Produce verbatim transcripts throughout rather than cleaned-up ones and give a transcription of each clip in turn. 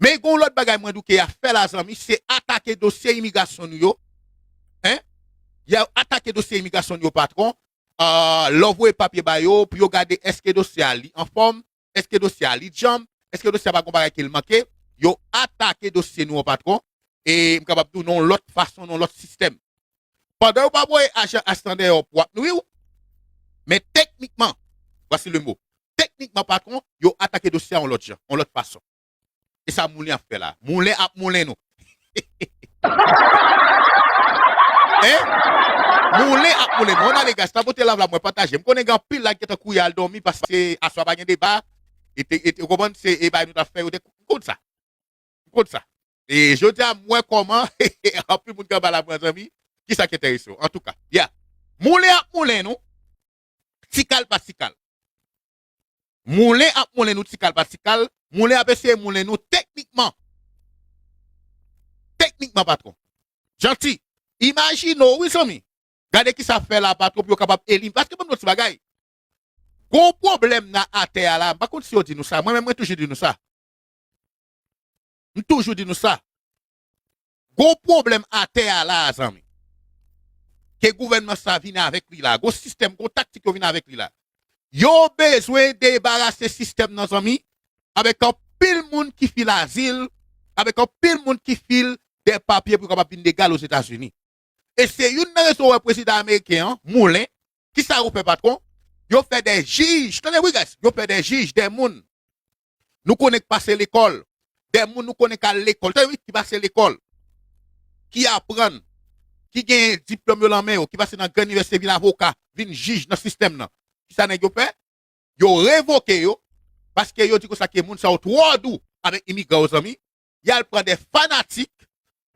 Men gen yon lòt bagay mwen di w ke y ap fè la, zanmi, se atake dosye imigrasyon nou yo. Hein? Y ap atake dosye imigrasyon nou yo, patwon. Ah, lè w voye papye ba yo, pou yo gade èske dosye a li anfòm, èske dosye a li djanm, èske dosye a pa gen bagay ke l manke, yo atake dosye nou an, patwon. E m kapab di w nan yon lòt fason, nan yon lòt sistèm. Pandan yo pa voye ajan ICE nan dèyè w pou ap nouri w, men teknikman, voici le mot, teknikman, patwon, yo atake dosye a yon lòt jan, yon lòt fason. E sa Moulen ap fè la. Moulen ap moulen nou. Hein? Moulen ap moulen nou. Ann ale, guys, tapote love la, mwen pataje. M konnen gen anpil la ki gentan kouri al dòmi paske aswè pa gen deba. E te, e te, ou konprann, se e bagay nou t ap fè, yo te, m konn sa. M konn sa. E jodi a, m wè kòman anpil moun k anba la, mezanmi, kisa ki enterese yo. Antouka, yeah. Moulen ap moulen nou, ti kal pa ti kal. Moulen ap moulen nou ti kal pa ti kal. Moulen ap eseye moulen nou teknikman. Teknikman, patwon. Janti, imajine w, wi, zanmi. Gade kisa ap fè la, patwon, pou yo kapab elimine. Paske ban m di w ti bagay. Gwo pwoblèm nan atè a la, m pa konn si yo di nou sa. Mwen menm, mwen toujou di nou sa. M toujou di nou sa. Gwo pwoblèm atè a la a, zanmi, ke gouvènman sa vin avèk li la, gwo sistèm, gwo taktik yo vin avèk li la. Yo bezwen debarase sistèm nan, zanmi, avèk anpil moun ki fil azil, avèk anpil moun ki fil de papye pou yo kapab vin legal Ozetazini. E se youn nan rezon w wè prezidan ameriken an, Moulen, kisa yo fè, patwon? Yo fè de jij, tande wi, guys, yo fè de jij, de moun nou konnen k pase lekòl, de moun nou konnen k al lekòl, tande wi, ki pase lekòl, ki aprann, ki gen diplòm yo nan men yo, ki pase nan gran inivèsite, vin avoka, vin jij nan sistèm nan. Kisa nèg yo fè? Yo revoke yo, paske yo di konsa ke moun sa yo twò dou avèk imigran yo, zanmi. Y al pran de fanatik,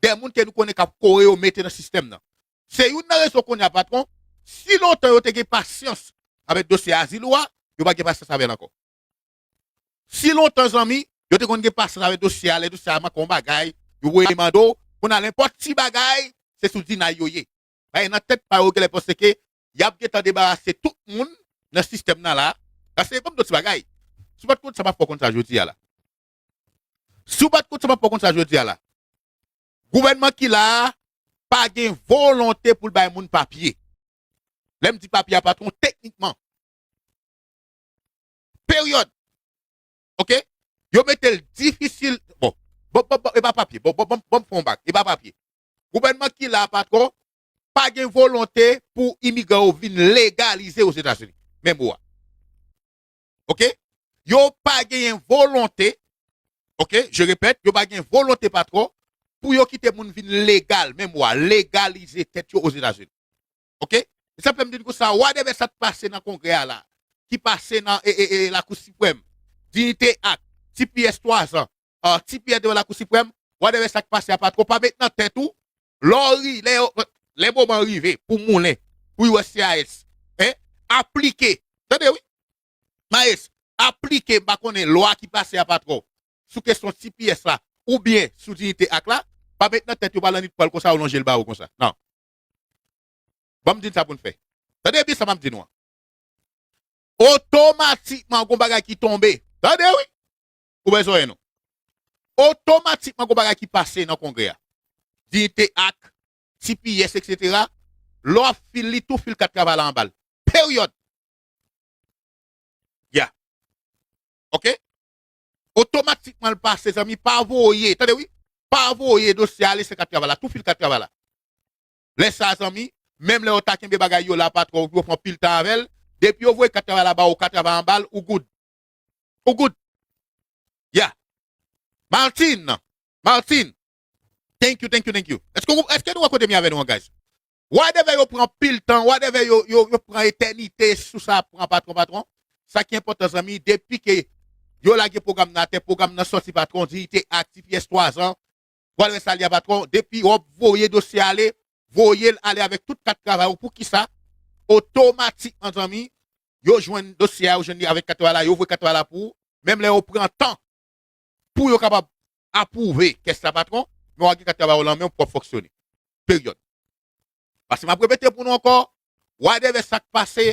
de moun ke nou konnen k ap kore yo mete nan sistèm nan. Se youn nan rezon kounye a, patwon, si lontan yo te gen pasyans avèk dosye azil ou a, yo pa gen pasyans avè l ankò. Si lontan, zanmi, yo te konn gen pasyans avèk dosye a, lè dosye a manke yon bagay, yo voye mande w, kounye a nenpòt ti bagay, se sou dinay yo ye. Bagay nan tèt pa yo genlè panse ke y ap gentan debarase tout moun nan sistèm nan la. Paske ban m di w ti bagay. Si w pa t konn sa, m ap fè w konn sa jodi a la. Si w pa t konn sa, m ap fè w konn sa jodi a la. Gouvènman ki la a pa gen volonte pou l bay moun papye. Lè m di papye a, patwon, teknikman. Peryòd. Oke? Yo mete l difisil. Bon, bon, bon, bon, e pa papye. Bon, bon, bon, bon, fè yon bak. E pa papye. Gouvènman ki la, patwon, pa gen volonte pou imigran yo vin legalize Ozetazini. Menm ou a. Oke? Yo pa genyen volonte, oke, je répète, yo pa gen volonte, patwon, pou yo kite moun vin legal, menm ou a, legalize tèt yo Ozetazini. Oke? E sa fè m di n konsa, whatever sa k pase nan Kongrè a la, ki pase nan e, e, e, Lakou Siprèm, Dignité Act, T P S twa zan, ah, T P S devan Lakou Siprèm, whatever sa k pase a, patwon, pa met nan tèt ou, lè w ri, lè, lè moman rive pou Moulen, pou U S C I S, hein, aplike. Tande wi, Maes, aplike, m pa konnen, lwa ki pase a, patwon, sou kesyon T P S la, oubyen sou Dignité Act la, pa met nan tèt yo, pa lannuit pran l konsa, yo lonje l ba ou konsa. Non. Ban m di n sa pou n fè. Tande byen sa m ap di nou an. Otomatikman, gon bagay ki tonbe. Tande wi. Ouvè zòrèy nou. Otomatikman, gon bagay ki pase nan Kongrè a. Dignité Act, T P S, et cetera. Lè w ap fil li, tou fil kat travay la anba l. Peryòd. Ya. Oke? Otomatikman, l pase, zanmi, pa voye. Tande wi. Pa voye dosye a, lese kat travay la. Tou fil kat travay la. Lè sa, zanmi, menm lè yo ta kenbe bagay yo la, patwon, yo pran pil tan avè l, depi yo voye kat travay la ba ou, kat travay anba l, ou good. Ou good. Ya. Martin, Martin, thank you, thank you, thank you. Èske, èske nou wè kote m ye avè nou an, guys? Whatever yo pran pil tan, whatever yo, yo, yo pran etènite sou sa pran, patwon, patwon. Sa ki enpòtan, zanmi, depi ke yo lage pwogram nan atè, pwogram nan sòti, patwon, Dignité Act, T P S twa zan, whatever sa li a, patwon, depi w ap voye dosye ale, voye l ale avèk tout kat travay ou. Poukisa? Otomatikman, zanmi, yo jwenn dosye a, yo jwenn li avèk kat travay la, yo voye kat travay la pou ou. Menm lè yo pran tan pou yo kapab apwouve kès la, patwon, men w a gen kat travay ou lan men w pou w ap fonksyone. Peryòd. Paske m ap repete pou nou ankò, whatever sa k pase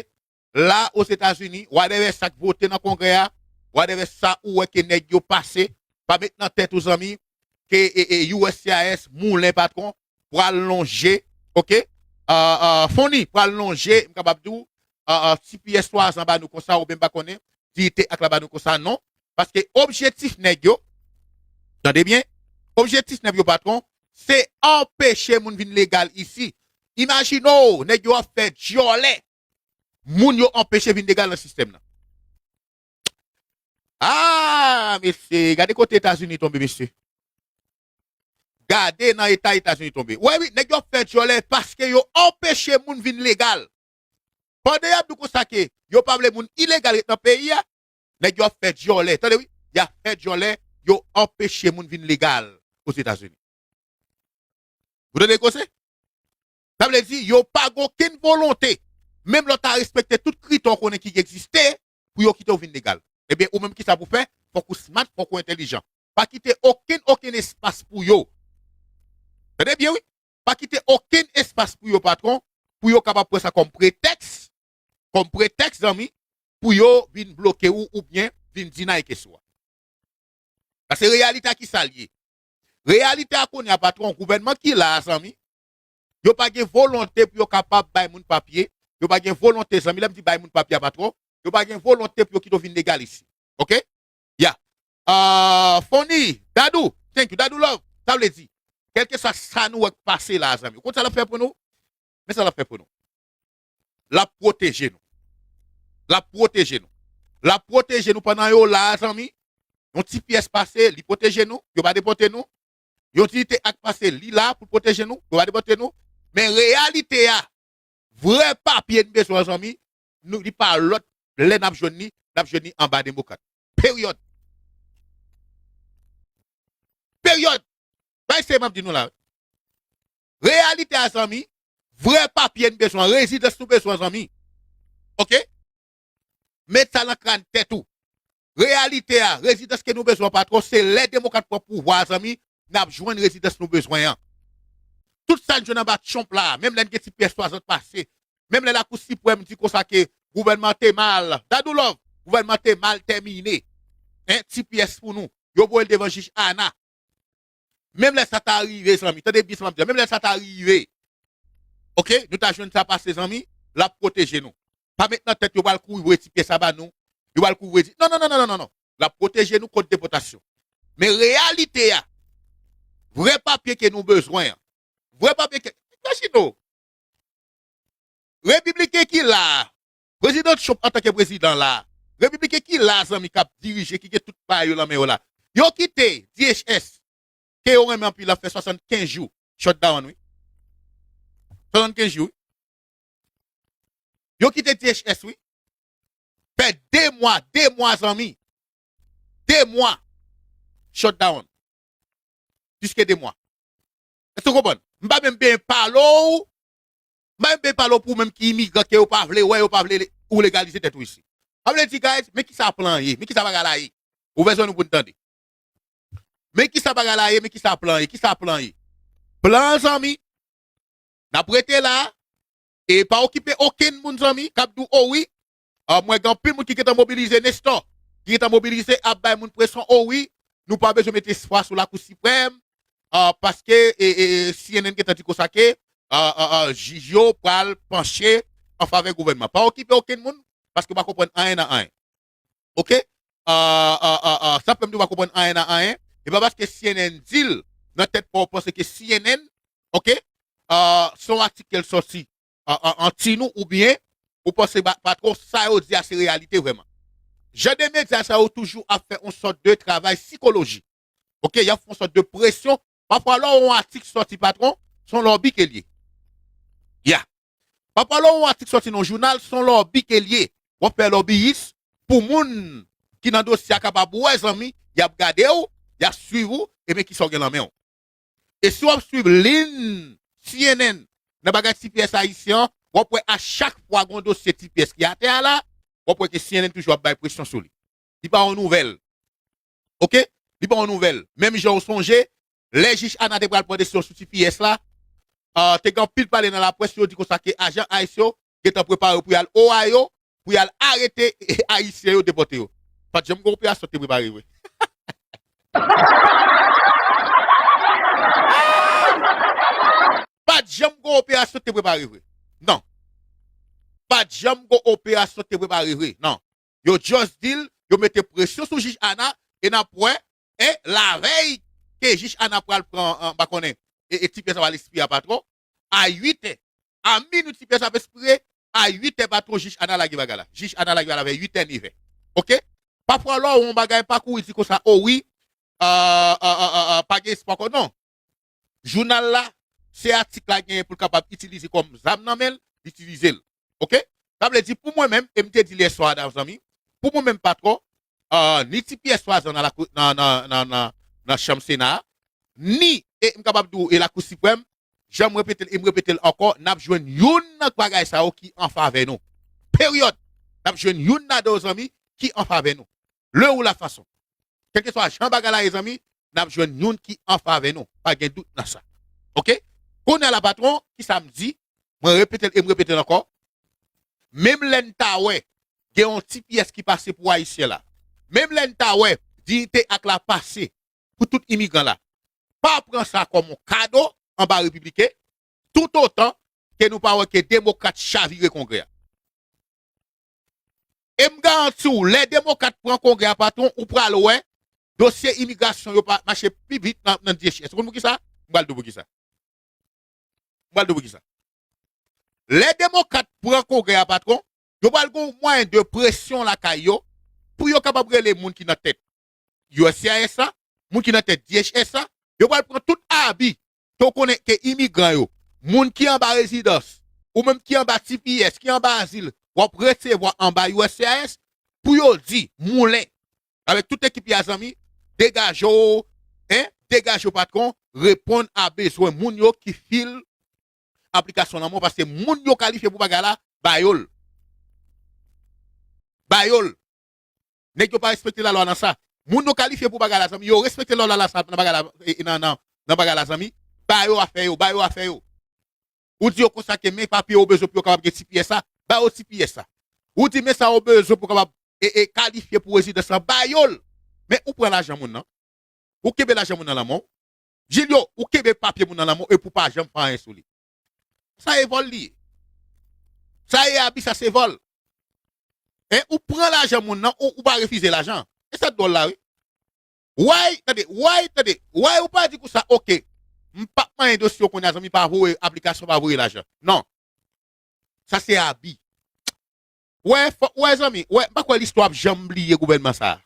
la Ozetazini, whatever sa k vote nan Kongrè a, whatever sa ou wè ke nèg yo pase, Pa met nan tèt ou, zanmi, ke e, e, U S C I S, Moulen patwon, pral lonje, oke? Ah, ah, Founi pral lonje, m kapab di w, ah, ah, T P S twa zan ba nou konsa, oubyen m pa konnen, Diyite Ak la ba nou konsa, non. Paske objektif nèg yo, tande byen, objektif nèg yo, patwon, se anpeche moun vin legal isi. Imajine w, nèg yo ap fè dyòlè moun yo anpeche vin legal nan sistèm nan. Ah, mesye, gade kote Etazini tonbe, mesye. Gade nan eta Etazini tonbe. Wè, wi, nèg yo ap fè dyòlè paske yo anpeche moun vin legal. Pandan y ap di w konsa ke yo pa vle moun ilegal ret nan peyi a, nèg yo ap fè dyòlè. Tande, wi, y ap fè dyòlè, yo anpeche moun vin legal Ozetazini. Ou tande kòse? Sa vle di, yo pa gen okenn volonte, menm lè w ta respekte tout kritè w konnen ki egziste, pou yo kite w vin legal. Ebyen, ou menm ki sa pou fè? Fòk ou smart, fòk ou entèlijan. Pa kite okenn, okenn espas pou yo. Tande byen, wi. Pa kite okenn espas pou yo, patwon, pou yo kapab pran sa kòm pretèks, kòm pretèks, zanmi, pou yo vin bloke w oubyen vin deny ke sou a. Paske reyalite a ki sa l ye? Reyalite a kounye a, patwon, gouvènman ki la a, zanmi, yo pa gen volonte pou yo kapab bay moun papye, yo pa gen volonte, zanmi, lè m di bay moun papye a, patwon, yo pa gen volonte pou yo kite w vin legal isi. Oke? Ya. Ah, Fonny, Dadou, thank you, Dadou Love, sa vle di, kèlkeswa sa nou wè k pase la, zanmi, ou konn sa l ap fè pou nou? Men sa l ap fè pou nou. L ap pwoteje nou. L ap pwoteje nou. L ap pwoteje nou pandan yo la a, zanmi. Yon T P S pase, li pwoteje nou, yo pa depòte nou. Yon Diyite Ak pase, li la pou pwoteje nou, yo pa depòte nou. Men reyalite a, vrè papye n bezwen an, zanmi, nou, li pa lòt lè n ap jwenn li, n ap jwenn li anba demokrat. Peryòd. Peryòd. Bay se m ap di nou la. Reyalite a, zanmi, vrè papye n bezwen, rezidans nou bezwen, zanmi. Oke? Met sa nan kràn tèt ou. Reyalite a, rezidans ke nou bezwen, patwon, se lè demokrat pran pouvwa a, zanmi, n ap jwenn rezidans nou bezwen an. Tout sa n jwenn anba Trump la, menm lè n gen T P S twa zan pase, menm lè Lakou Siprèm di konsa ke gouvènman te mal, Dadou Love, gouvènman te mal tèmine. Hein, T P S pou nou. Yo voye l devan jij Ana. Menm lè sa ta rive, zanmi, tande byen sa m ap di a, menm lè sa ta rive, oke, nou ta jwenn sa pase, zanmi, l ap pwoteje nou. Pa met nan tèt yo pral kouri voye T P S sa ba nou, yo pral kouri voye di, non, non, non, non, non, non, non. L ap pwoteje nou kont depòtasyon. Men reyalite a, vrè papye ke nou bezwen an, vrè papye ke, imajine w, Repibliken ki la a, Prezidan Trump antanke prezidan la a, Repibliken ki la a, zanmi, k ap dirije, ki gen tout bagay yo nan men yo la. Yo kite D H S, ke yo renmen anpil, ap fè swasannkenz jou shutdown, wi. Swasannkenz jou, wi. Yo kite D H S, wi. Fè de mwa, de mwa, zanmi. De mwa shutdown. Plis ke de mwa. Èske w konprann? M pa menm benyen pale w. M pa menm benyen pale w pou menm ki imigran ke yo pa vle wè, yo pa vle le-, ou legalize tèt ou isi. Sa vle di, guys, men kisa plan ye, men kisa bagay la ye. Ouvè zòn nou pou n tande. Men kisa bagay la ye, men kisa plan ye, kisa plan ye. Plan, zanmi, n ap rete la, e pa okipe okenn moun, zanmi, k ap di w, o wi, ah, mwen gen anpil moun ki gentan mobilize, Nestor, ki gentan mobilize ap bay moun presyon, o wi, nou pa bezwen mete espwa sou Lakou Siprèm, ah, paske, e, e, e, C N N gentan di konsa ke, ah, ah, ah, jij yo pral panche an favè gouvènman. Pa okipe okenn moun, paske w pa konprann anyen nan anyen. Oke? Ah, ah, ah, ah, sa fè m di w pa konprann anyen nan anyen. E pa paske C N N di l nan tèt pa w panse ke C N N, oke? Ah, se yon atik ke l sòti an, an, an ti nou oubyen ou panse pa, pa twò sa yo di a se reyalite vrèman. Jan de medya sa yo toujou ap fè yon sòt de travay sikolojik. Oke, y ap fè yon sòt de presyon. Pafwa lè yon atik sòti patwon, se yon lòbi ke l ye. Ya. Pafwa lè yon atik sòti nan yon jounal, se yon lòbi ke l ye. W ap fè lòbiyis pou moun ki nan dosye a kapab wè, zanmi, y ap gade w, y ap swiv ou, ebyen kisa w gen nan men w. E si w ap swiv liy C N N nan bagay T P S ayisyen an, w ap wè a chak fwa gen yon dosye T P S ki atè a la, w ap wè ke C N N toujou ap bay presyon sou li. Li pa yon nouvèl. Oke? Li pa yon nouvèl. Menm jan w sonje, lè jij Ana te pral pran desizyon sou T P S la, ah, te gen anpil pale nan laprès, yo di konsa ke ajan ice yo gentan prepare pou y al Ohio, pou y al arete Ayisyen yo, depòte yo. Pa t janm gen operasyon te prepare vre. Pa t janm gon operasyon te prepare vre. Non. Pa t janm gon operasyon te prepare vre. Non. Yo just deal, yo mete presyon sou jij Ana, e n ap wè, e lavèy ke jij Ana pral pran, an, pa konnen, e, e ti pyès sa pral espire a patwon, a uit è, a minwi ti pyès ap espire, a uit è patwon jij Ana lage bagay la. Jij Ana lage bagay la vè uit è, nèf è. Oke? Pafwa lè w wè yon bagay pa kouri di konsa, o wi, ah, ah, ah, ah, ah, pa gen espwa ankò, non. Jounal la, se atik la genyen pou l kapab itilize kòm zam nan men l, l itilize l. Oke? Sa vle di pou mwen menm, e m te di l yè swa a, zanmi, pou mwen menm patwon, ah, ni ti pyès swadan nan lakou, nan, nan, nan, nan, nan chanm Sena a, ni, e m kapab di w, e Lakou Siprèm, jan m repete l, e m repete l ankò, n ap jwenn youn nan bagay sa yo ki an favè nou. Peryòd. N ap jwenn youn ladan yo, zanmi, ki an favè nou. Lè ou la fason. Kèlkeswa jan bagay la ye, zanmi, n ap jwenn youn ki an favè nou. Pa gen dout nan sa. Oke? Kounye a la, patwon, ki sa m di? Mwen repete l e m repete l ankò. Menm lè n ta wè gen yon ti pyès ki pase pou Ayisyen la. Menm lè n ta wè Diyite Ak la pase pou tout imigran la. Pa pran sa kòm yon kado anba repibliken, toutotan ke nou pa wè ke demokrat chavire Kongrè a. E m garanti w, lè demokrat pran Kongrè a, patwon, ou pral wè dosye imigrasyon yo pa mache pi vit nan, nan D H S. Ou konn poukisa? M pral di w poukisa. M pral di w poukisa. Lè demokrat pran Kongrè a, patwon, yo pral gen yon mwayen de presyon lakay yo pou yo kapab rele moun ki nan tèt U S C I S la, moun ki nan tèt D H S la, yo pral pran tout abi ke w konnen ke imigran yo, moun ki anba rezidans, ou menm ki anba T P S, ki anba azil, w ap resevwa anba U S C I S, pou yo di, Moulen, avèk tout ekip li a, zanmi, degaje w, en, degaje w, patwon, reponn a bezwen moun yo ki fil aplikasyon lanmò, paske moun yo kalifye pou bagay la, ba yo l. Ba yo l. Nèg yo pa respekte lalwa nan sa. Moun yo kalifye pou bagay la, zanmi, yo respekte lalwa la sa, nan bagay la, e, e, nan, nan, nan bagay la, zanmi. Ba yo afè yo, ba yo afè yo. Ou di yo konsa ke men papye yo bezwen pou yo kapab gen T P S la, ba yo T P S la. Ou di men sa yo bezwen pou kapab, e, e, kalifye pou rezidans lan, ba yo l. Men ou pran lajan moun nan. Ou kenbe lajan moun nan nan men w. Jilyo, ou kenbe papye moun nan nan men w epi w pa janm fè anyen sou li. Sa e vòl li ye. Sa e abi, sa se vòl. En, ou pran lajan moun nan, ou, ou pa refize lajan. E sa dwòl la, wi. Why, tande, why, tande, why ou pa di konsa, oke, m p ap manyen dosye w kounye a, zanmi, pa voye aplikasyon, pa voye lajan. Non. Sa se abi. Wè, fò, wè, zanmi, wè, m pa kwè listwa ap janm bliye gouvènman sa a.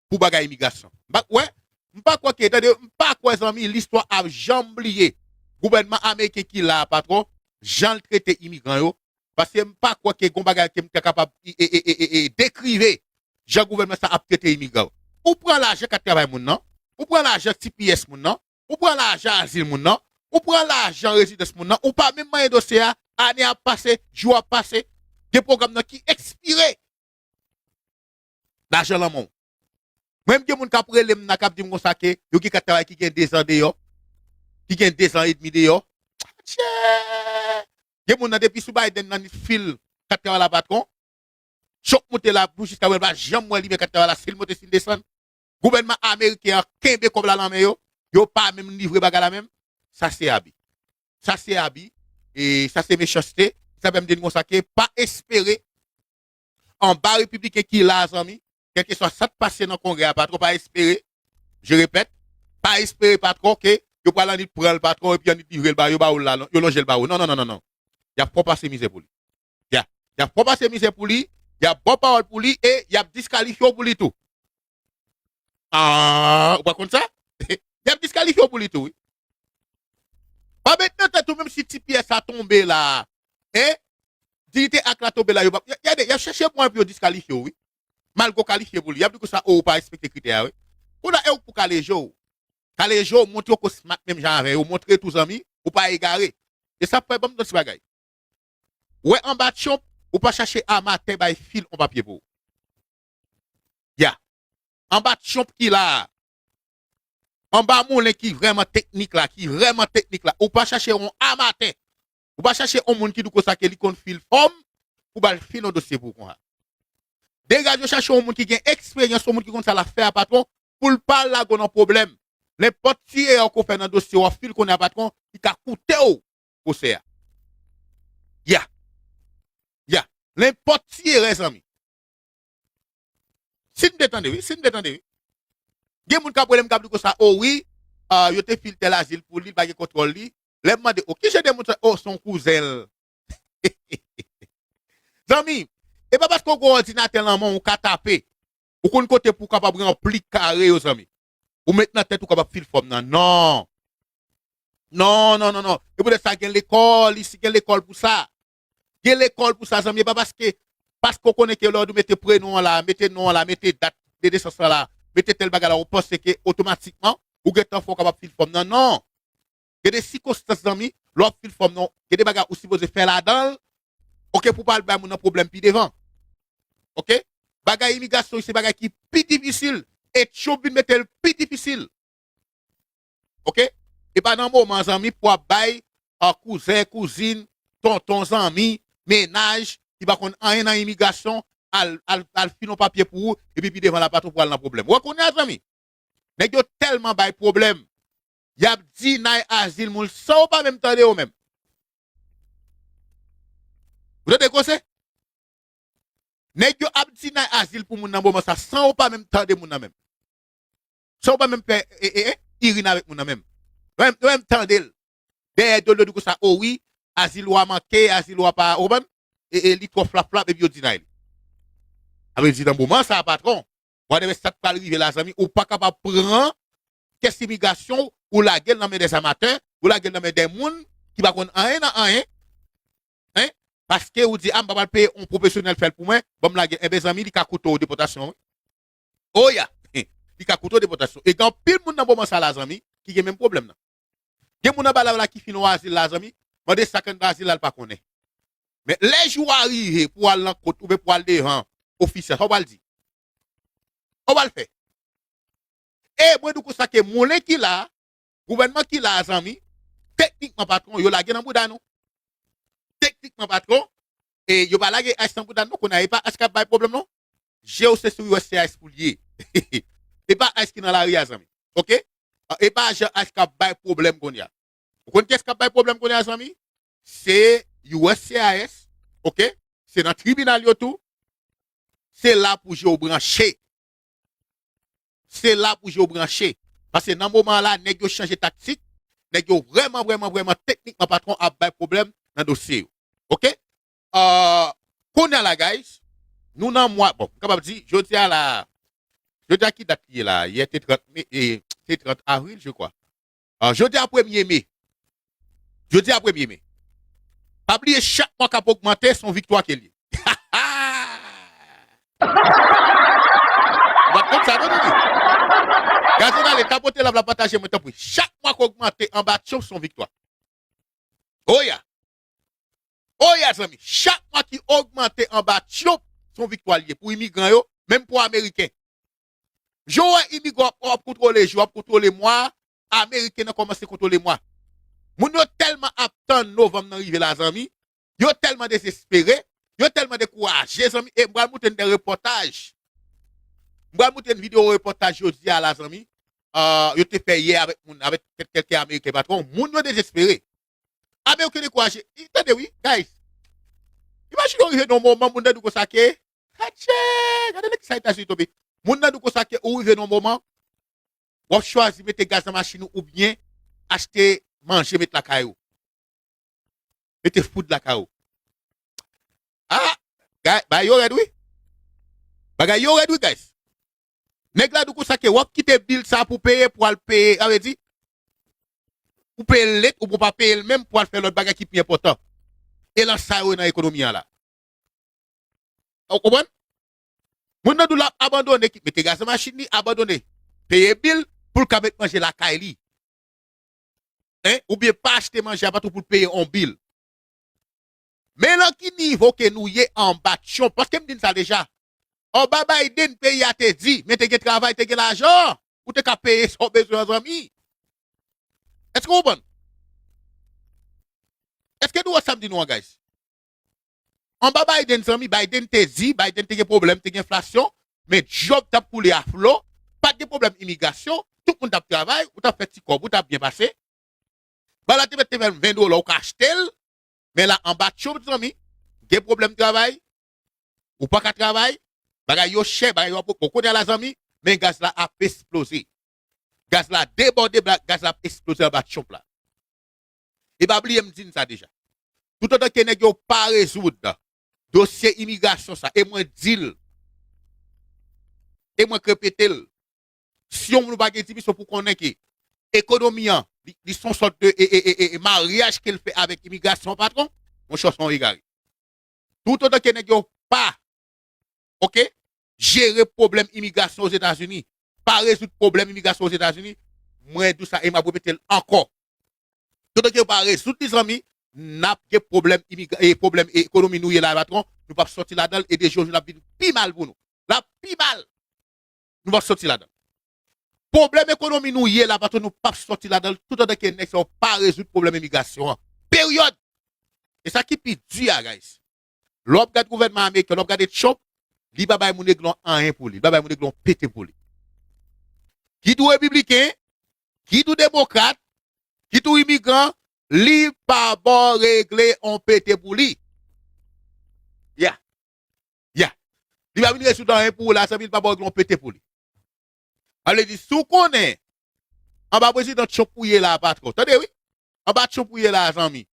Pou bagay imigrasyon. M pa, wè, m pa kwè ke, tande, m pa kwè, zanmi, listwa ap janm bliye gouvènman ameriken ki la a, patwon, jan l trete imigran yo. Paske m pa kwè ke gon bagay ke m ta kapab e, e, e, e, e, dekrive jan gouvènman sa ap trete imigran yo. Ou pran lajan kat travay moun nan, ou pran lajan T P S moun nan, ou pran lajan azil moun nan, ou pran lajan rezidans moun nan, ou pa menm manyen dosye a, ane ap pase, jou ap pase, gen pwogram nan ki ekspire. Lajan lanmò w. Mwen menm gen moun k ap rele m nan k ap di m konsa ke yo gen kat travay ki gen dezan deyò, ki gen dezan edmi deyò. Tchè! Gen moun nan depi sou Biden nan li fil kat travay la patwon. Trump moute la pou jiska mwen pa janm wè li men kat travay la, si l moute, si l desann. Gouvènman ameriken an kenbe kòb la nan men yo, yo pa menm livre bagay la menm. Sa se abi. Sa se abi. E sa se mechanste. Sa fè m di n konsa ke pa espere anba repibliken ki la a, zanmi, kèlkeswa sa k pase nan Kongrè a, patwon, pa espere, je répète, pa espere, patwon, ke yo pral annik pran l, patwon, epi annik livre l ba yo, ba yo l la, yo lonje l ba yo. Non, non, non, non, non. Y ap fò pase mizè pou li. Ya. Y ap fò pase mizè pou li, y ap ba w pawòl pou li, e y ap diskalifye w pou li tou. Ah, ou pa konn sa? Y ap diskalifye w pou li tou, wi. Pa met nan tèt ou, menm si ti pyès sa tonbe la, en, Diyite Ak la tonbe la, yo p ap, y-, gade, y ap chèche mwayen pou yo diskalifye w, wi. Malgre w kalifye pou li, y ap di konsa, o, ou pa respekte kritè a, wi. Kounye a, e ou k pou kale je w. Kale je w, montre w ke w smart menm jan avè yo, montre tou, zanmi, ou pa egare. E sa fè, ban m di w ti bagay. Wè anba Trump, ou pa chache amatè bay fil on papye pou ou. Ya. Anba Trump ki la a. Anba moulen ki vrèman teknik la, ki vrèman teknik la. Ou pa chache yon amatè. Ou pa chache yon moun ki di w konsa ke li konn fil fòm, pou ba l fil yon dosye pou ou konsa. Degaje w chache yon moun ki gen eksperyans, yon moun ki konn sa l ap fè a, patwon, pou l pa lage w nan pwoblèm. Nenpòt ti erè w ko fè nan dosye w, w ap fin konnen a patwon, li ka koute w pwosè a. Ya. Ya. Nenpòt ti erè, zanmi. Si n te tande, wi, si n te tande, wi. Gen moun k ap rele m k ap di konsa, o wi, ah, yo te file tèl azil pou li, li pa gen kontwòl li. Lè m mande, o, ki jan de moun sa, o, se yon kouzen l. Zanmi, e pa paske w gen yon òdinatè nan men w, ou ka tape. Ou konn kote pou w kapab ranpli kare yo, zanmi. Ou met nan tèt ou kapab fil fòm nan. Non. Non, non, non, non. E poutèt sa gen lekòl, isi gen lekòl pou sa. Gen lekòl pou sa, zanmi. E pa paske, paske w konnen ke lè w mete prenon an la, mete non an la, mete dat de nesans lan la, mete tèl bagay la, ou panse ke otomatikman, ou gentan fè w kapab fil fòm nan. Non. Gen de sikonstans, zanmi, lè w ap fil fòm nan, gen de bagay ou sipoze fè ladan l, oke, pou pa al bay moun nan pwoblèm pi devan. Oke? Bagay imigrasyon, se bagay ki pi difisil. E Trump vin mete l pi difisil. Oke? E pa nan moman, zanmi, pou ap bay, ah, kouzen, kouzin, tonton, zanmi, mennaj, ki pa konn anyen nan imigrasyon, al, al, al file yon papye pou ou, epi pi devan la patwon pou al nan pwoblèm. Wè kounye a, zanmi, nèg yo tèlman bay pwoblèm, y ap deny azil moun san w pa menm tande yo menm. Ou tande koze? Nèg yo ap deny azil pou moun nan moman sa, san w pa menm tande moun nan menm. San w pa menm fè, e, e, e, irin avèk moun nan menm. Ou menm, ou menm tande l. Dèyè do l, yo di konsa, o wi, azil ou a manke, azil ou a pa, ou konprann? E, e, li twò flap flap, epi yo deny li. Sa vle di nan moman sa, patwon, whatever sa k pral rive la, zanmi, ou pa kapab pran kès imigrasyon, ou lage l nan men dèzamatè, ou lage l nan men de moun ki pa konn anyen nan anyen, en? Paske ou di, a, m pa pral peye yon pwofesyonèl fè l pou mwen, ban m lage l. Enben, zanmi, li ka koute w depòtasyon, wi. O ya! Li ka koute w depòtasyon. E gen anpil moun nan moman sa la, zanmi, ki gen menm pwoblèm nan. Gen moun anba la, la ki fin yon azil la, zanmi, mande sa k anndan azil la, l pa konnen. Men lè jou a rive pou w al nan kot, oubyen pou w al devan ofisyèl, sa w pral di? Sa w pral fè? E mwen di w konsa ke moulen ki la, gouvènman ki la a, zanmi, teknikman, patwon, yo lage nan bouda nou. Teknikman, patwon, e yo pa lage ICE nan bouda nou, kounye a, e pa ICE k ap bay pwoblèm, non. Je w se sou U S C I S pou l ye. E pa ICE ki nan lari a, zanmi. Oke? E pa ajan ICE k ap bay pwoblèm kounye a. Ou konn kiyès k ap bay pwoblèm kounye a, zanmi? Se U S C I S, oke? Se nan tribinal yo tou. Se la pou je w branche. Se la pou je w branche. Paske nan moman an la, nèg yo chanje taktik. Nèg yo vrèman, vrèman, vrèman teknikman, patwon, ap bay pwoblèm nan dosye yo. Oke? Ah, kounye a la, guys, nou nan mwa, bon, m kapab di, jodi a la, jodi a ki dat li ye la? Yè te trant me, e, se trant avril, je crois. Ah, jodi a premye me. Jodi a premye me. Pa bliye, chak mwa k ap ogmante, se yon viktwa ke l ye. Ou pa t konn sa, non, Didi? Gazon ale, tapote la, la pataje mwen, tanpri. Chak mwa k ogmante anba Trump, se yon viktwa. O ya! O ya, zanmi! Chak mwa ki ogmante anba Trump, se yon viktwa l ye pou imigran yo, menm pou Ameriken. Jan w wè imigran w ap, w ap kontwole jou, w ap kontwole mwa, Ameriken nan kòmanse kontwole mwa. Moun yo tèlman ap tann novanm nan rive la, zanmi, yo tèlman dezespere, yo tèlman dekouraje, zanmi, e m pral montre n de repòtaj. M pral montre n videyo repòtaj jodi a la, zanmi. Ah, yo te fè yè avèk moun, avèk kèk, kèk Ameriken patwon. Moun yo dezespere. Ameriken dekouraje. I, tande wi, guys. Imajine w rive nan yon moman, moun nan di w konsa ke, atchè, gade nan kisa Etazini tonbe. Moun nan di w konsa ke ou rive nan yon moman, w ap chwazi mete gaz nan machin ou oubyen achte manje met lakay ou. Mete food lakay ou. Ah, guy, bagay yo rèd wi. Bagay yo rèd wi, guys. Nèg la di w konsa ke w ap kite bil sa pou peye, pou al peye, sa vle di, ou peye l let, ou pa peye l menm, pou al fè lòt bagay ki pi enpòtan. E lan sa yo nan ekonomi an la. Ou konprann? Moun nan di w l ap abandone, ki mete gaz nan machin li, abandone. Peye bil pou l ka met manje lakay li. En? Oubyen pa achte manje a patwon pou l peye yon bil. Men lan ki nivo ke nou ye anba Trump? Paske m di n sa deja. Anba Biden, peyi a te di, men te gen travay, te gen lajan. Ou te ka peye sa w bezwen an, zanmi. Èske w konprann? Èske nou wè sa m di nou an, guys? Anba Biden, zanmi, Biden te di, Biden te gen pwoblèm, te gen enflasyon, men djòb t ap koule a flo, pa t gen pwoblèm imigrasyon, tout moun t ap travay, ou t ap fè ti kòb, ou t ap byen pase. Bagay la te mèt te fè ven dola, ou ka achte l, men la anba Trump, zanmi, gen pwoblèm travay, ou pa ka travay, bagay yo chè, bagay yo ap, ou konnen la, zanmi, men gaz la ap esploze. Gaz la debòde, bla- gaz la ap esploze anba Trump la. E pa bliye m di n sa deja. Toutotan ke nèg yo pa rezoud dosye imigrasyon sa, e mwen di l, e mwen k repete l, si yon moun pa gen dimisyon pou konnen ke ekonomi an, li, li se yon sòt de e, e, e, e, e maryaj ke l fè avèk imigrasyon, patwon, monchè, se yon egare. Toutotan ke nèg yo pa, oke, jere pwoblèm imigrasyon Ozetazini, pa rezoud pwoblèm imigrasyon Ozetazini, mwen di w sa e m ap repete l ankò. Toutotan ke yo pa rezoud li, zanmi, n ap gen pwoblèm imigra- e pwoblèm ekonomi nou ye la, patwon, nou p ap sòti ladan l e de jou an jou l ap vin pi mal pou nou. L ap pi mal. Nou p ap sòti ladan l. Pwoblèm ekonomi nou ye la, patwon, nou p ap sòti ladan l toutotan ke nèg sa yo pa rezoud pwoblèm imigrasyon an. Peryòd. E sa ki pi di a, guys. Lè w ap gade gouvènman ameriken, lè w ap gade Trump, li pa bay moun regle yon anyen pou li. Li pa bay moun regle yon pete pou li. Kit ou repibliken, kit ou demokrat, kit ou imigran, li pa ba w regle yon pete pou li. Ya. Ya. Li pa vin rezoud anyen pou ou la, zanmi, li pa ba w regle yon pete pou li. Sa vle di, si w konnen, anba prezidan Trump ou ye la, patwon. Tande, wi. Anba Trump ou ye la, zanmi.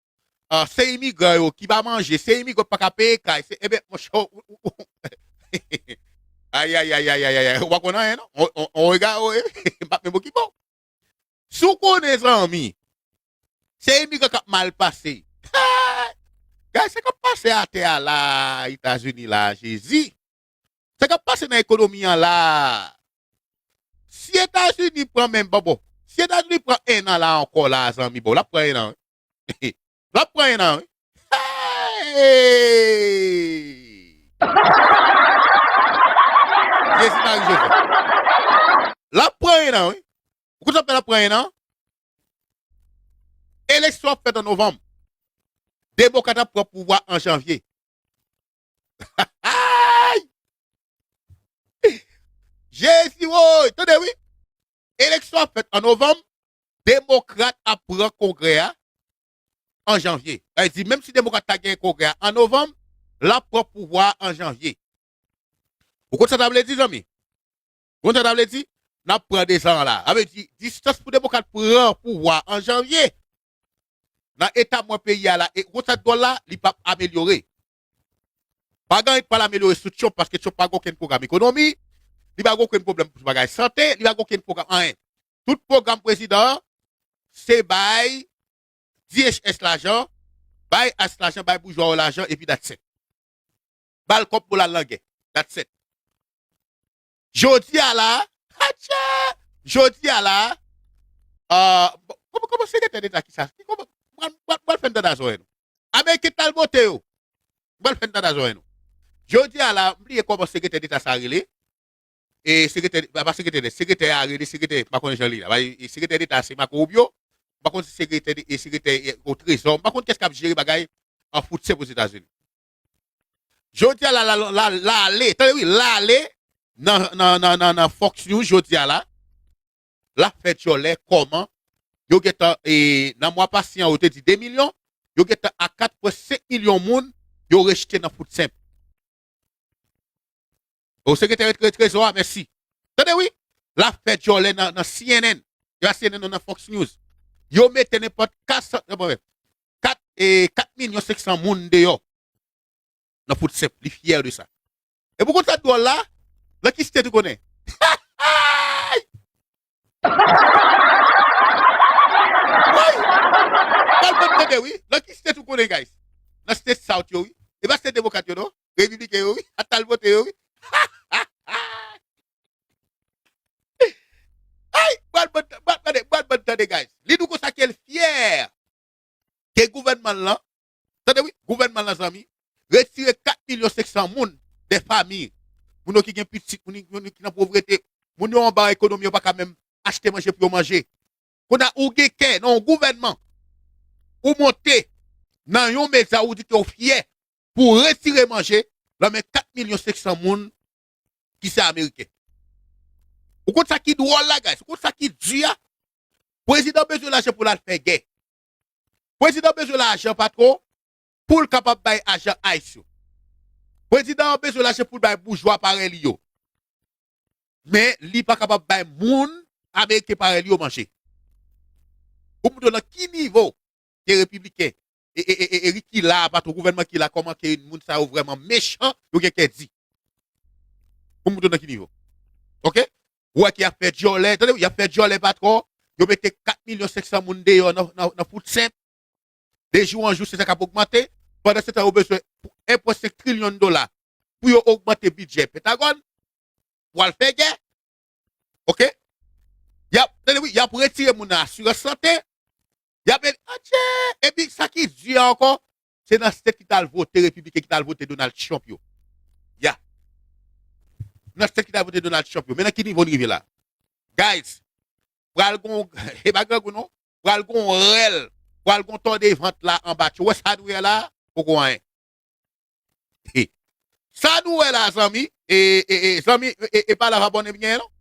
Ah, se imigran yo ki pa manje, se imigran ki pa ka peye kay, se, ebyen, monchè, ou, ou, ou, ayayayayayay, ou pa konn anyen, non? On, on, on rega, o, e, m p ap menm okipe w. Si w konnen, zanmi, se imigran k ap mal pase. Gade sa k ap pase atè a la, Etazini la, Jezi. Sa k ap pase nan ekonomi an la? Si Etazini pran menm, bon, bon, si Etazini pran en an la ankò la, zanmi, bon, l ap pran en an, wi. L ap pran en an, wi. Hey! Jezi Mari Jozèf. L ap pran en an, wi. Ou konn sa fè l ap pran en an? Eleksyon ap fèt an novanm. Demokrat ap pran pouvwa an janvye. Ay! Jezi woy! Tande wi! Eleksyon ap fèt an novanm, demokrat ap pran kongrè a an janvye. Sa vle di, menm si demokrat ta genyen kongrè a an novanm, l ap pran pouvwa a an janvye. Ou konn sa sa vle di, zanmi? Ou konn sa sa vle di? N ap pran dezan an la. Sa vle di, distans pou demokrat pran pouvwa a an janvye, nan eta mwen peyi a la, e ou konn sa k dwòl la, li p ap amelyore. Pa gen anyen k pral amelyore sou Trump, paske Trump pa gen okenn pwogram ekonomi, li pa gen okenn pwoblèm pou bagay sante, li pa gen okenn pwogram anyen. Tout pwogram prezidan an, se bay D H S lajan, bay ICE lajan, bay boujwa yo lajan, epi that's it. Ba l kòb pou l al nan gè. That's it. Jodi a la, atcha! Jodi a la, ah, bon, kòman, kòman sekretè deta ki sa? Ki kòman, mwen, mwen, mwen fè n tande a zòrèy nou. Ameriken t al bote yo. Mwen fè n tande a zòrèy nou. Jodi a la, m bliye kòman sekretè deta sa rele. E sekretè, pa, pa sekretè, sekretè a rele, sekretè, m pa konnen jan li la. E sekretè deta se Marco Rubio. M pa konn si sekretè, e sekretè, e, o trezò. M pa konn kiyès k ap jere bagay an food stamp Ozetazini. Jodi a la, la, la, la, l ale, tande wi, l ale nan, nan, nan, nan, nan Fox News jodi a la, l ap fè djòlè kòman yo gentan, e, nan mwa pase an, yo te di de milyon, yo gentan a kat pwen senk milyon moun yo rejte nan food stamp. O sekretè tre-, trezò a, mèsi. Tande wi, l ap fè djòlè nan, nan C N N. E pa C N N non, nan Fox News. Yo mete nenpòt kat san, e, bon, kat, e, kat milyon senk san moun deyò nan food stamp. Li fyè de sa. E pou konn sa k dwòl la, nan ki state ou konnen? Woy! Pral konn tande wi. Nan ki state ou konnen, guys? Nan state South yo wi. E pa state demokrat yo non. Repibliken yo wi. Al vote yo wi. Ay, pral konn, pral tande, pral konn tande, guys. Li di w konsa ke l fyè ke gouvènman l lan, tande wi, gouvènman l lan, zanmi, retire kat milyon senk san moun, de fanmi, moun yo ki gen pitit, moun, moun ki nan povrete, moun yo anba ekonomi, yo pa ka menm achte manje pou yo manje. Kounye a ou gen kè nan yon gouvènman, ou monte nan yon medya, ou di ke w fyè pou w retire manje nan men kat milyon senk san moun ki se Ameriken. Ou konn sa ki dwòl la, guys? Ou konn sa ki di a? Prezidan bezwen lajan pou l al fè gè. Prezidan bezwen lajan, patwon, pou l kapab bay ajan ICE yo. Prezidan an bezwen lajan pou l bay boujwa parèy li yo. Men li pa kapab bay moun ameriken parèy li yo manje. Pou montre w nan ki nivo ke repibliken e, e, e, e, e ki la, patwon, gouvènman ki la, kòman ke moun sa yo vrèman mechan, yo gen kè di. Pou montre w nan ki nivo. Oke? Ou wè ke y ap fè dyòlè, tande, y ap fè dyòlè, patwon, yo mete kat milyon senk san moun deyò nan, nan, nan food stamp. De jou an jou, se sa k ap ogmante. Pandan se tan, yo bezwen en pwen senk trilyon dola pou yo ogmante bidjè Pentagòn, pou al fè gè. Oke? Y ap, tande wi, y ap retire moun nan asirans sante. Y ap, adje, epi sa ki di a ankò, se nan state ki t al vote repibliken, ki t al vote Donald Trump yo. Ya. Nan state ki t al vote Donald Trump yo. Men nan ki nivo n rive la? Guys, pral gon, e pa grangou non, pral gon rèl, pral gon tòde vant la anba. Ou wè sa nou wè la? Poko anyen. Sa nou wè la, zanmi, e, e, e, zanmi, e, e, e pa lav abòne m genyen non.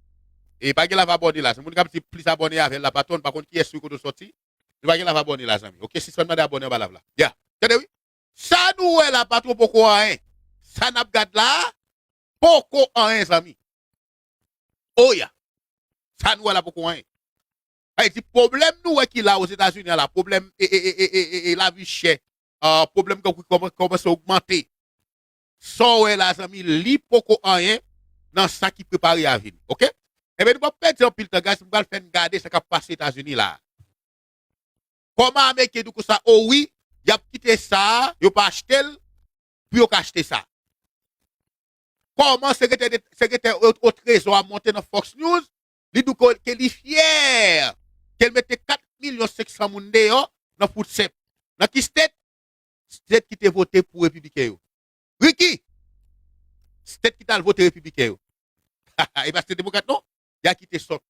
E pa gen lav abòne la. Se moun k ap di plis abòne avè l la, patwon, pa konn kiyès wi kote w sòti. Li pa gen lav abòne la, zanmi. Oke, sispann mande abòne anba lav la. Ya. Tande wi. Sa nou wè la, patwon, poko anyen. Sa n ap gad la, poko anyen, zanmi. Oya. Sa nou wè la poko anyen. Sa vle di pwoblèm nou wè ki la Ozetazini an la, pwoblèm e, e, e, e, e, e, e lavi chè, ah, pwoblèm ki kòman-, kòmanse ogmante. Sa w wè la, zanmi, li poko anyen nan sa ki prepare a vini. Oke? Ebyen, nou p ap pèdi anpil tan, guys, m pral fè n gade sa k ap pase Etazini la. Kòman Ameriken di konsa, o wi, y ap kite sa, yo pa achte l, pou yo ka achte sa. Kòman sekretè de, sekretè o, o trezò a monte nan Fox News, li di ke, ke li fyè, ke l mete kat milyon senk san moun deyò nan food stamp. Nan ki state? State ki te vote pou repibliken yo. Ricky! State ki t al vote repibliken yo. E pa se demokrat non? Y a kite sòt.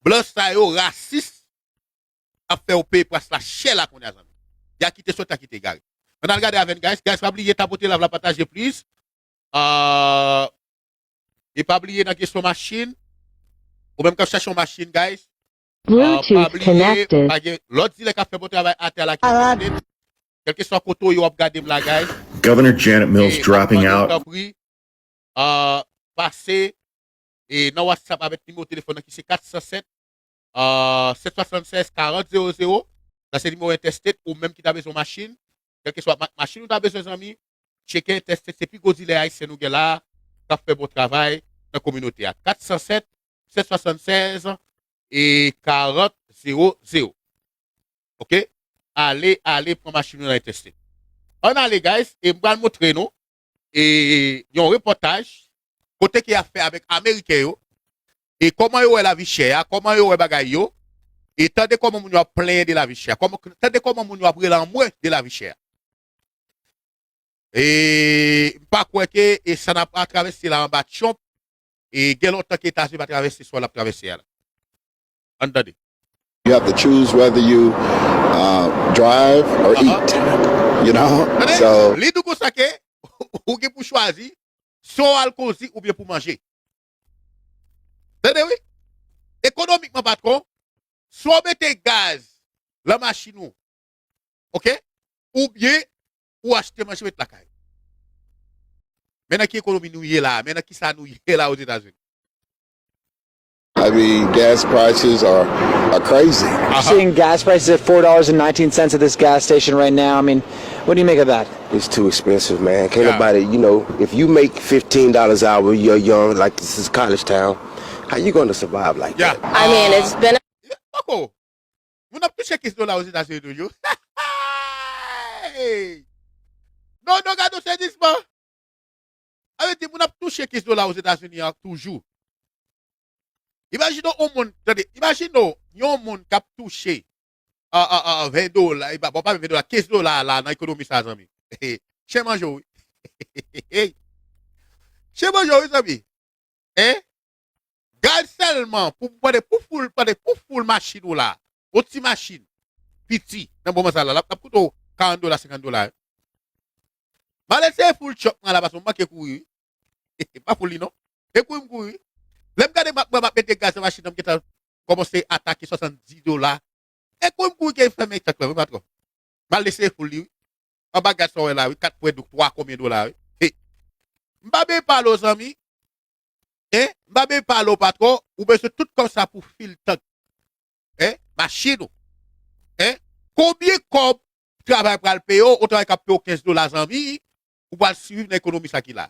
Blan sa yo rasis ap fè yo peye pras la chè la kounye a, zanmi. Y a kite sòt, y a kite egare. Ann al gade avè n, guys. Guys, pa bliye tapote, love la, pataje, please. Ah, e pa bliye nan kesyon machin. Ou menm k ap chache yon machin, guys. Ah, pa bliye, pa gen lòt dilè k ap fè bon travay atè a la ki ap gade m. Kèlkeswa kote w ye w ap gade m la, guys. Governor Janet Mills dropping out. Tanpri, ah, pase, e, nan WhatsApp avèk nimewo telefòn nan ki se kat san sèt, ah, sèt swasann sèz karant zewo zewo. Sa se nimewo Interstate, ou menm ki ta bezwen machin. Kèlkeswa ma-, machin ou ta bezwen, zanmi, tcheke Interstate, se pi gwo dilè ayisyen nou gen la, k ap fè bon travay nan kominote a. Kat san sèt, sèt swasann sèz, e karant zewo zewo. Oke? Ale, ale, pran machin ou nan Interstate. Ann ale, guys, e m pral montre nou, e, yon repòtaj, kote ke y ap fè avèk Ameriken yo, e kòman yo wè lavi chè a, kòman yo wè bagay yo, e tande kòman moun yo ap plenyen de lavi chè a, kòman, tande kòman moun yo ap rele anmwe de lavi chè a. E m pa kwè ke, e sa n ap travèse la anba Trump, e gen lontan ke Etazini pa travèse sa l ap travèse a la. Ann tande. You have to choose whether you, uh, drive or eat, you know? Tande, so li di w konsa ke ou gen pou chwazi, swa w al kozi oubyen pou manje. Tande wi. Ekonomikman, patwon, swa w mete gaz nan machin ou, oke? Oubyen ou achte manje met lakay. Men nan ki ekonomi nou ye la, men nan ki sa nou ye la Ozetazini. I mean, gas prices are, are crazy. Seeing gas prices at four dollars and nineteen cents at this gas station right now. I mean, what do you make of that? It's too expensive, man. Can't nobody, you know, if you make fifteen dollars an hour, you're young, like, this is college town, how you gonna survive like that? I mean, it's been a Poko. Moun ap touche kenz dola Ozetazini toujou. Hey! Non, non, gade yon sezisman. Sa vle di moun ap touche kenz dola Ozetazini an toujou. Imajine w yon moun, tande, imajine w yon moun k ap touche, a, a, a, ven dola, e pa, bon, pa ven dola, kenz dola la nan ekonomi sa, zanmi. Chen manje w, wi. Chen manje w, wi, zanmi. Hein? Gad sèlman, pou, pou, pou foul, pou, pou foul machin ou la. Yon ti machin, piti, nan moman sa la, l ap, l ap koute w karant dola, senkant dola, wi. M al eseye foul Trump mwen la, paske m manke kouri, wi. Pa foul li, non. E kouri m kouri, wi. Lè m gade m ap, m ap mete gaz nan machin nan, m gentan kòmanse atake swasanndiz dola. E kou m kouri ke fèmen tank lan, wi, patwon. M al eseye full li, wi. Anba gaz sa w wè la, wi, kat pwen twa konbyen dola, wi. He. M pa bezwen pale w, zanmi. Hein? M pa bezwen pale w, patwon. Ou bezwen tout kòb sa pou fil tank. Hein? Machin ou. Hein? Konbyen kòb travay pral peye w, yon travay k ap peye w kenz dola, zanmi, ou pral siviv nan ekonomi sa ki la.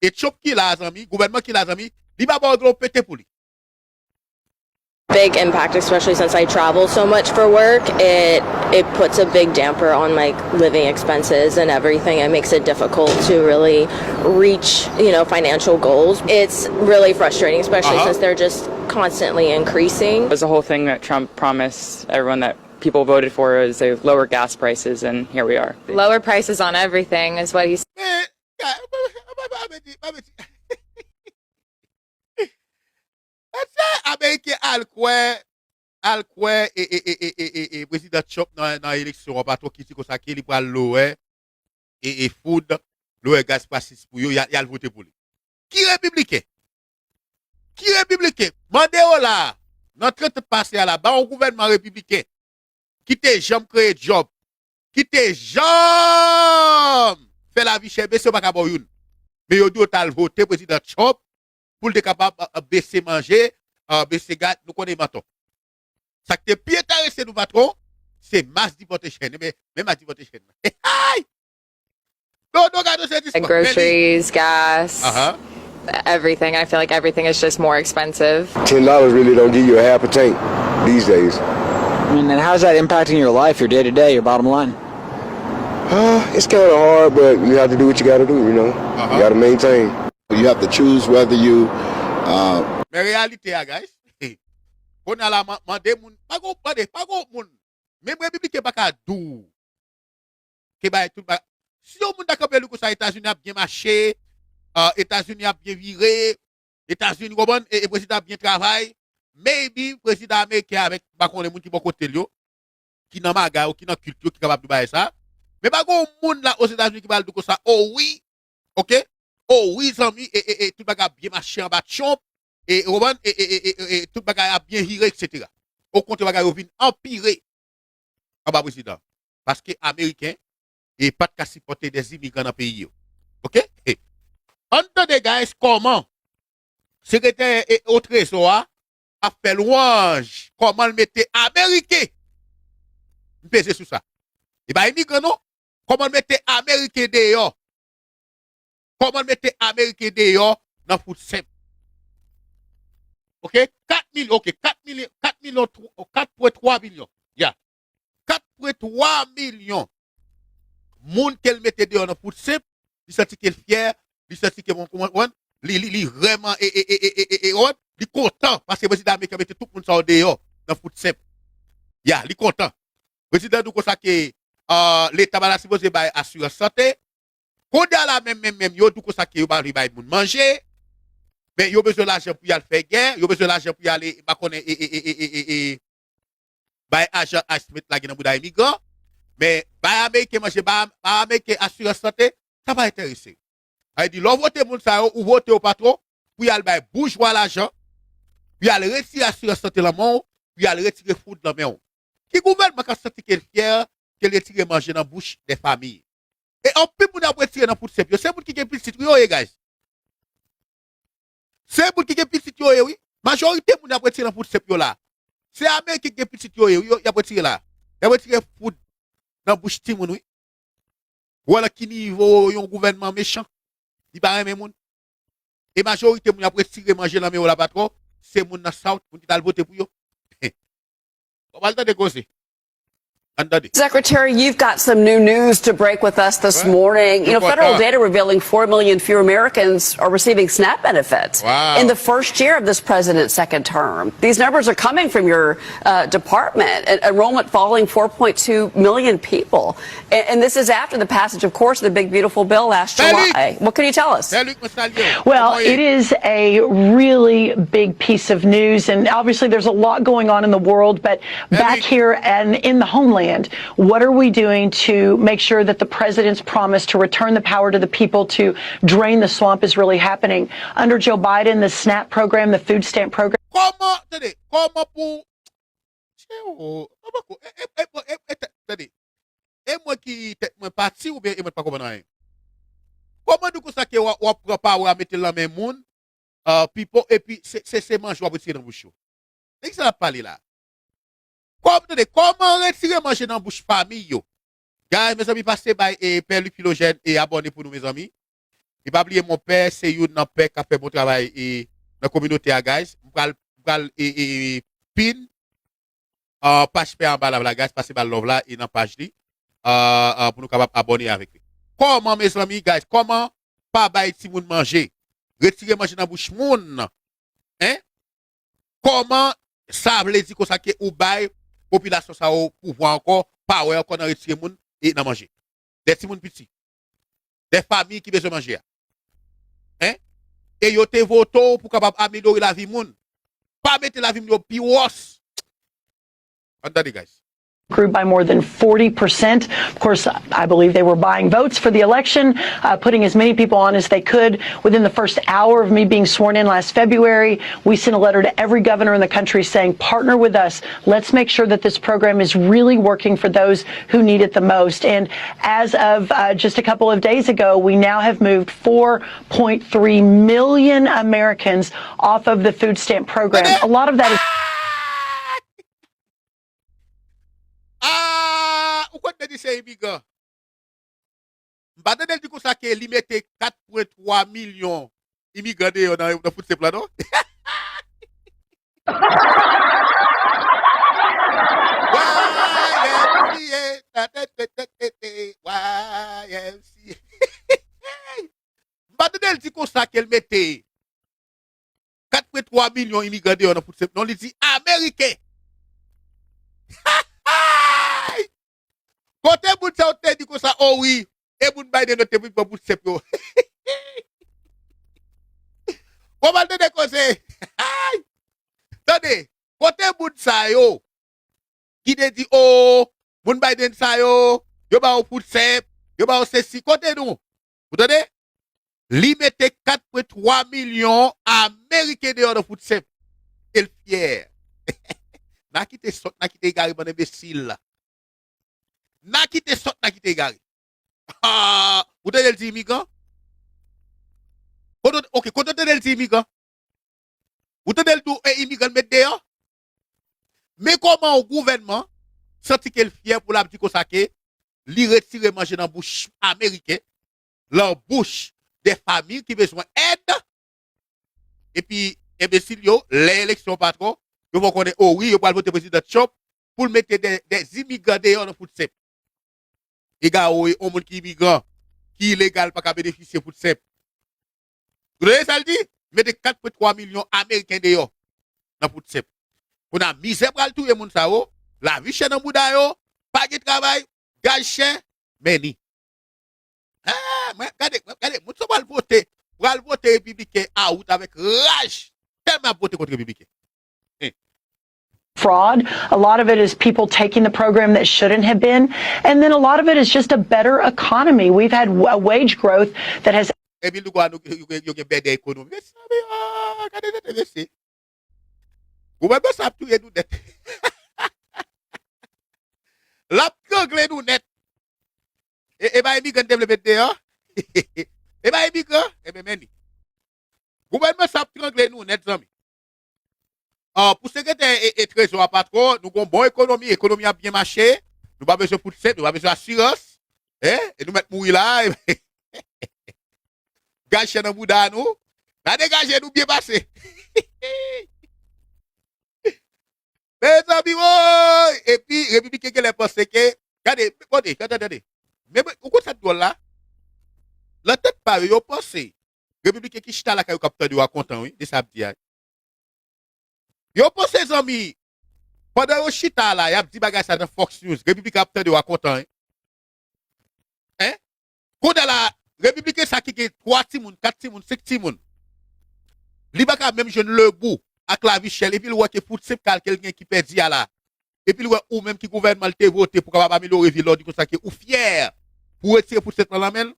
E Trump ki la, zanmi, gouvènman ki la, zanmi, li pa ba w dlo pete pou li. Big impact, especially since I travel so much for work. It it puts a big damper on my living expenses and everything. It makes it difficult to really reach, you know, financial goals. It's really frustrating, especially Uh-huh. since they're just constantly increasing. It was a whole thing that Trump promised everyone that people voted for is to lower gas prices, and here we are. Lower prices on everything is what he Men, ka- pa- pa- pa- pa- pa- pa- Sa Ameriken al kwè, al kwè e, e, e, e, e, e, e prezidan Trump nan, nan eleksyon an, patwon, ki di konsa ke li pral lower e, e food, lower gas prices pou yo, y a- y al vote pou li. Ki repibliken? Ki repibliken? Mande yo la, nan trant an pase a la, ba yon gouvènman repibliken ki te janm kreye djòb, ki te janm fè lavi chè bese, yo pa ka ba w youn. Men yo di yo t al vote prezidan Trump pou l te kapab uh, uh, bese manje, uh, bese gaz, nou konnen manton. Sa ki te pi enterese nou, patwon, se mass deportation. Men, men mass deportation. Hey! Non, non, gade se Like groceries, gas, Uh-huh. everything. I feel like everything is just more expensive. Ten dollars really don't give you a half a tank these days. I mean, and how's that impacting your life, your day to day, your bottom line? Uh, it's kind of hard, but you have to do what you got to do. You know, you got to maintain. You have to choose whether you. Uh, Men reyalite a, guys. Kounye a la, man- mande moun, pa gon, mande, pa gon moun. Menm repibliken pa ka di w ke bay tout bay. Si yon moun ta kanpe li konsa, Etazini ap byen mache, uh, Etazini ap byen vire, Etazini, konprann, e, e prezidan ap byen travay, maybe prezidan ameriken avèk, m pa konnen moun ki bò kote l yo, ki nan maga yo, ki nan kilt yo, ki kapab di w bagay sa. Men pa gon moun la Ozetazini ki pral di w konsa, o wi, oke, o wi, zanmi, e, e, e tout bagay ap byen mache anba Trump, e, ou konprann, e, e, e, e, e tout bagay ap byen vire, etsetera. Okontrè, bagay yo vin anpire anba prezidan. Paske Ameriken e pa t ka sipòte dè imigran nan peyi yo. Oke? Ann tande, guys, kòman sekretè e, o trezò a ap fè lwanj kòman l mete Ameriken. M peze sou sa. E pa imigran non. Kòman l mete Ameriken deyò. Kòman l mete Ameriken deyò nan food stamp. Oke? Kat milyon, oke, kat milyon, kat milyon, kat pwen twa milyon. Ya. Kat pwen twa milyon moun ke l mete deyò nan food stamp, li santi ke l fyè, li santi ke, bon, kòman, kòman, li, li, li vrèman, e, e, e, e, e, e, e, li kontan, paske prezidan ameriken mete tout moun sa yo deyò nan food stamp. Ya, li kontan. Prezidan di w konsa ke, ah, Leta pa ta sipoze bay asirans sante. Kounye a la menm, menm, menm, yo di w konsa ke yo pa vle bay moun manje. Men yo bezwen lajan pou y al fè gè, yo bezwen lajan pou y ale, m pa konnen, e, e, e, bay ajan ICE met lage nan bouda imigran. Men bay Ameriken manje, bay, bay Ameriken asirans sante, sa pa enterese. Sa vle di, lè w vote moun sa yo, ou vote yo patwon, pou y al bay boujwa lajan, pou y al retire asirans sante nan men w, pou y al retire food nan men w. Ki gouvènman k ap santi ke l fyè, ke l retire manje nan bouch de fanmi? E anpil moun y ap retire nan food stamp yo, se moun ki gen pitit wi yo ye, guys. Se moun ki gen pitit yo ye, wi. Majorite moun y ap retire nan food stamp yo la, se Ameriken ki gen pitit yo ye, wi, yo, y ap retire la. Y ap retire food nan bouch timoun, wi. Ou wè nan ki nivo yon gouvènman mechan. Li pa renmen moun. E majorite moun y ap retire manje nan men yo la patwon, se moun nan South, moun ki t al vote pou yo. Bon, pral tande koze. Ann tande. Secretary, you've got some new news to break with us this morning. You know, federal data revealing four million fewer Americans are receiving SNAP benefits in the first year of this president's second term. These numbers are coming from your uh, department. En- enrollment falling four point two million people. And, and this is after the passage, of course, of the big, beautiful bill last July. What can you tell us? Salut, mwen salye w. Well, Kòman w ye? It is a really big piece of news, and obviously there's a lot going on in the world, but back here and in the homeland, And what are we doing to make sure that the president's promise to return the power to the people to drain the swamp is really happening? Under Joe Biden, the SNAP program, the food stamp program. Kòman, tande, kòman pou. Tande, e mwen ki tèt mwen pati oubyen e mwen pa konprann anyen? Kòman di konsa ke w ap pran pawè a mete l nan men moun, pipo, epi se manje w ap retire nan bouch yo? De ki sa l ap pale la? Kòm, tande, kòman retire manje nan bouch fanmi yo? Guys, mezanmi, pase bay e Pè Luc Philogène e abòne pou nou, mezanmi. E pa bliye, mon pè se youn nan pè k ap fè bon travay e nan kominote a, guys. M pral, m pral e, e, e pin uh, paj pè anba la, la, guys, pase ba l love la e nan paj li uh, uh, pou nou kapab abòne avèk li. Kòman, mezanmi, guys, kòman pa bay timoun manje? Retire manje nan bouch moun. Hein? Kòman sa vle di konsa ke ou bay popilasyon sa yo pouvwa ankò, pawè ankò nan retire moun e nan manje? De timoun piti. De fanmi ki bezwen manje a. Hein? E yo te vote w pou kapab amelyore lavi moun. Pa mete lavi moun yo pi wòs. Ann tande, guys. Grew by more than forty percent. Of course, I believe they were buying votes for the election, uh, putting as many people on as they could. Within the first hour of me being sworn in last February, we sent a letter to every governor in the country saying, "Partner with us. Let's make sure that this program is really working for those who need it the most." And as of uh, just a couple of days ago, we now have moved four point three million Americans off of the food stamp program. A lot of that is Ah, ou konn nèg di se imigran. M pa tande l di konsa ke li mete kat pwen twa milyon imigran deyò nan, nan food stamp la, non? Y M C A, ta, ta, ta, ta, ta, ta, Y M C A. M pa tande l di konsa ke l mete kat pwen twa milyon imigran deyò nan food stamp. Non, li di Ameriken. Kote moun sa yo te di konsa, o wi, e moun Biden yo te vin pran food stamp yo. Bon, m al tande koze. Tande, kote moun sa yo ki te di, o, moun Biden sa yo, yo ba yo food stamp, yo ba yo sesi, kote nou? Ou tande? Li mete kat pwen twa milyon Ameriken deyò nan food stamp. E l fyè. N a kite sòt, n a kite egare, bann enbesil. N a kite sòt, n a kite egare. Ah, ou tande l di imigran? Kote, ok, kote w tande l di imigran? Ou tande l di w, e, imigran l met deyò? Men kòman yon gouvènman santi ke l fyè pou l ap di konsa ke li retire manje nan bouch Ameriken, nan bouch de fanmi ki bezwen èd, epi enbesil yo, lè eleksyon pa twò, yo fè w konnen, o wi, yo pral vote prezidan Trump pou l mete de, de imigran deyò nan food stamp. Egare, yon moun ki imigran, ki ilegal, pa ka benefisye food stamp. Ou tande sa l di? Mete kat pwen twa milyon Ameriken deyò nan food stamp. Kounye a, mizè pral touye moun sa yo, lavi chè nan bouda yo, pa gen travay, gaz chè, men ni. Ah, mwen, gade, mwen, gade, moun sa pral vote, pral vote repibliken a out avèk raj, tèlman ap vote kont repibliken. Fraud. A lot of it is people taking the program that shouldn't have been. And then a lot of it is just a better economy. We've had a wage growth that has. Epi nou kwa nou yo gen bèdè ekonomi. Mezanmi, ah, gade tèt mesye. Gouvènman sa ap touye nou nèt. L ap trangle nou nèt. E, e pa imigran te vle met deyò? E pa imigran? Ebyen, men li. Gouvènman sa ap trangle nou nèt, zanmi. Ah, pou sekretè e, e trezò a pa twò, nou gon bon ekonomi, ekonomi ap byen mache, nou pa bezwen food stamp, nou pa bezwen asirans, e, e nou mèt mouri la, gaz chè nan bouda nou, n a degaje nou byen pase. Mezanmi, woy! Epi, repibliken genlè panse ke, gade, gade, gade, gade. Men, men, ou konn sa k dwòl la? Nan tèt pa yo, yo panse, repibliken ki chita lakay yo k ap tande yo a kontan, wi, de sa y ap di a. Yo panse, zanmi, pandan yo chita la, y ap di bagay sa nan Fox News, repibliken ap tande yo a kontan, wi. Hein? Kounye a la, repibliken sa ki gen twa timoun, kat timoun, senk timoun, li pa ka menm jwenn legou ak lavi chè l, epi l wè ke food stamp kal ke l gen ki pèdi a la. epi l wè ou menm ki gouvènman l te vote pou kapab amelyore vi l la, w di konsa ke ou fyè pou retire food stamp lan nan men l,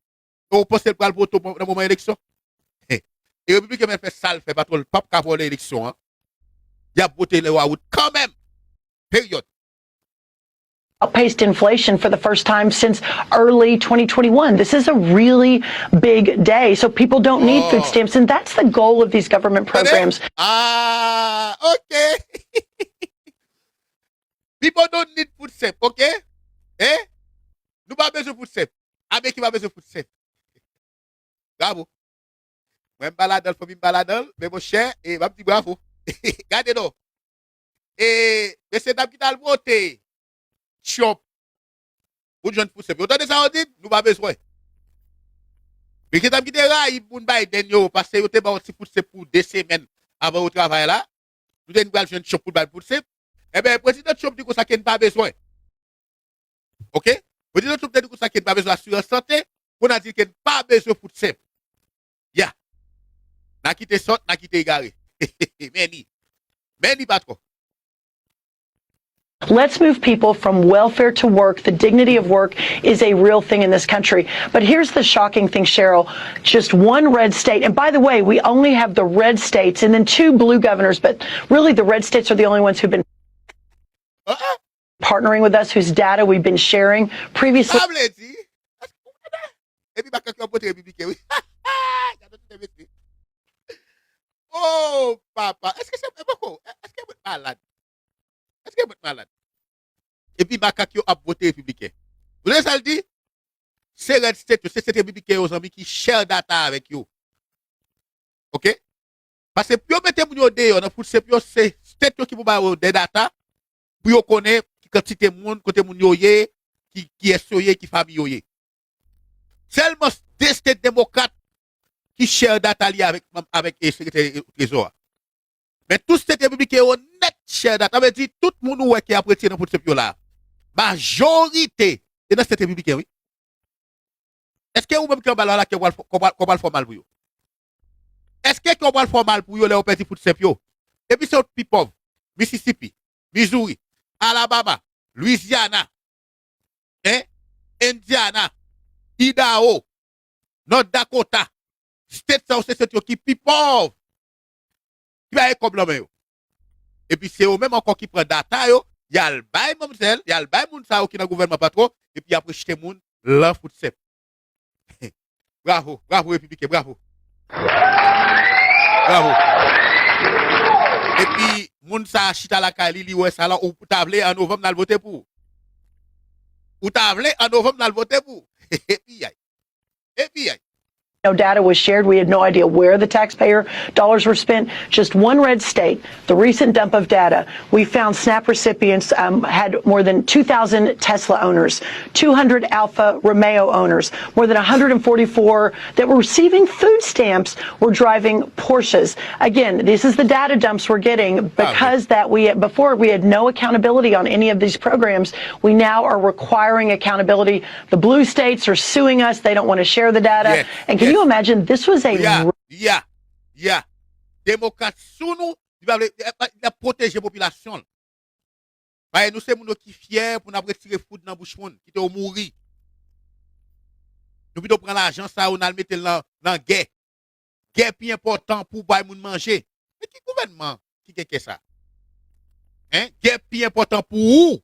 e w panse l pral vote w nan moman eleksyon? E repibliken men fè sa l fè, patwon, l p ap ka vòlè eleksyon an. Y ap vote lè yo a wout kanmenm. Peryòd. Outpaced inflation for the first time since early twenty twenty-one. This is a really big day. So people don't need food stamps, and that's the goal of these government programs. Ah, ok. People don't need food stamp, ok? Eh? Nou pa bezwen food stamp. Ameriken pa bezwen food stamp. Bravo. Mwen m pa ladan l, fanmi m pa ladan l, men monchè, e m ap di bravo. Gade non. E mesye dam ki t al vote Trump pou jwenn food stamp yo. Tande sa yo di, nou pa bezwen. Mesye dam ki te rayi moun Biden yo, paske yo te ba yo ti food stamp pou de semèn avan yo travay la. Nou te di pral jwenn Trump pou l bay food stamp. Enben, prezidan Trump di konsa ke n pa bezwen. Ok? Prezidan Trump te di konsa ke n pa bezwen asirans sante, kounye a di ke n pa bezwen food stamp. Ya. N a kite sòt, n a kite egare. Men li. Men li, patwon. Let's move people from welfare to work. The dignity of work is a real thing in this country. But here's the shocking thing, Cheryl. Just one red state, and by the way, we only have the red states and then two blue governors, but really the red states are the only ones who've been partnering with us, whose data we've been sharing previously. Sa vle di, èske ou konnen? Epi makak yo ap vote repibliken, wi. Gade tout mesye. Oh, papa. Èske se, e poko, èske mwen malad? Èske mwen malad? Epi makak yo ap vote repibliken. Ou tande sa l di? Se red state yo, se state repibliken yo, zanmi, ki share data avèk yo. Ok? Paske pou yo mete moun yo deyò nan food stamp yo, se state yo ki pou ba yo de data, pou yo konnen ki kantite moun, kote moun yo ye, ki, kiyès yo ye, ki fanmi yo ye. Sèlman de state demokrat ki share data li avèk, avèk, e, sekretè trezò a. Men tout state repibliken yo nèt share data. Sa vle di tout moun ou wè ki ap retire nan food stamp yo la, majorite, e nan state repibliken, wi. Èske ou menm ki anba lwa la, kè w pral fè, kè w pral, kè w pral fè w mal pou yo? Èske kè w pral fè w mal pou yo lè yo pèdi food stamp yo? Epi se yo k pi pòv. Mississippi, Missouri, Alabama, Louisiana, hein, Indiana, Idaho, North Dakota, state sa yo se state yo ki pi pòv, ki pa gen kòb nan men yo. Epi se yo menm ankò ki pran data yo, y al bay manmzèl, y al bay moun sa yo ki nan gouvènman patwon, epi y ap rejte moun lan food stamp. Bravo, bravo repibliken, bravo. Bravo. Epi moun sa a chita lakay li, li wè sa la, ou ta vle an novanm n al vote pou ou? Ou ta vle an novanm n al vote pou ou? Epi ay. Epi ay. No data was shared. We had no idea where the taxpayer dollars were spent. Just one red state, the recent dump of data, we found SNAP recipients um, had more than two thousand Tesla owners, two hundred Alfa Romeo owners, more than one hundred forty-four that were receiving food stamps were driving Porsches. Again, this is the data dumps we're getting because that we before we had no accountability on any of these programs. We now are requiring accountability. The blue states are suing us. They don't want to share the data. And can you imagine this was a Yeah, yeah, yeah. Demokrat sou nou, li pa vle, li ap pwoteje popilasyon l. Paske nou se moun yo ki fyè pou n ap retire food nan bouch moun, kite yo mouri. Nou pito pran lajan sa yo, n al mete l nan, nan gè. Gè pi enpòtan pou bay moun manje. Men ki gouvènman ki gen kè sa? Hein? Gè pi enpòtan pou ou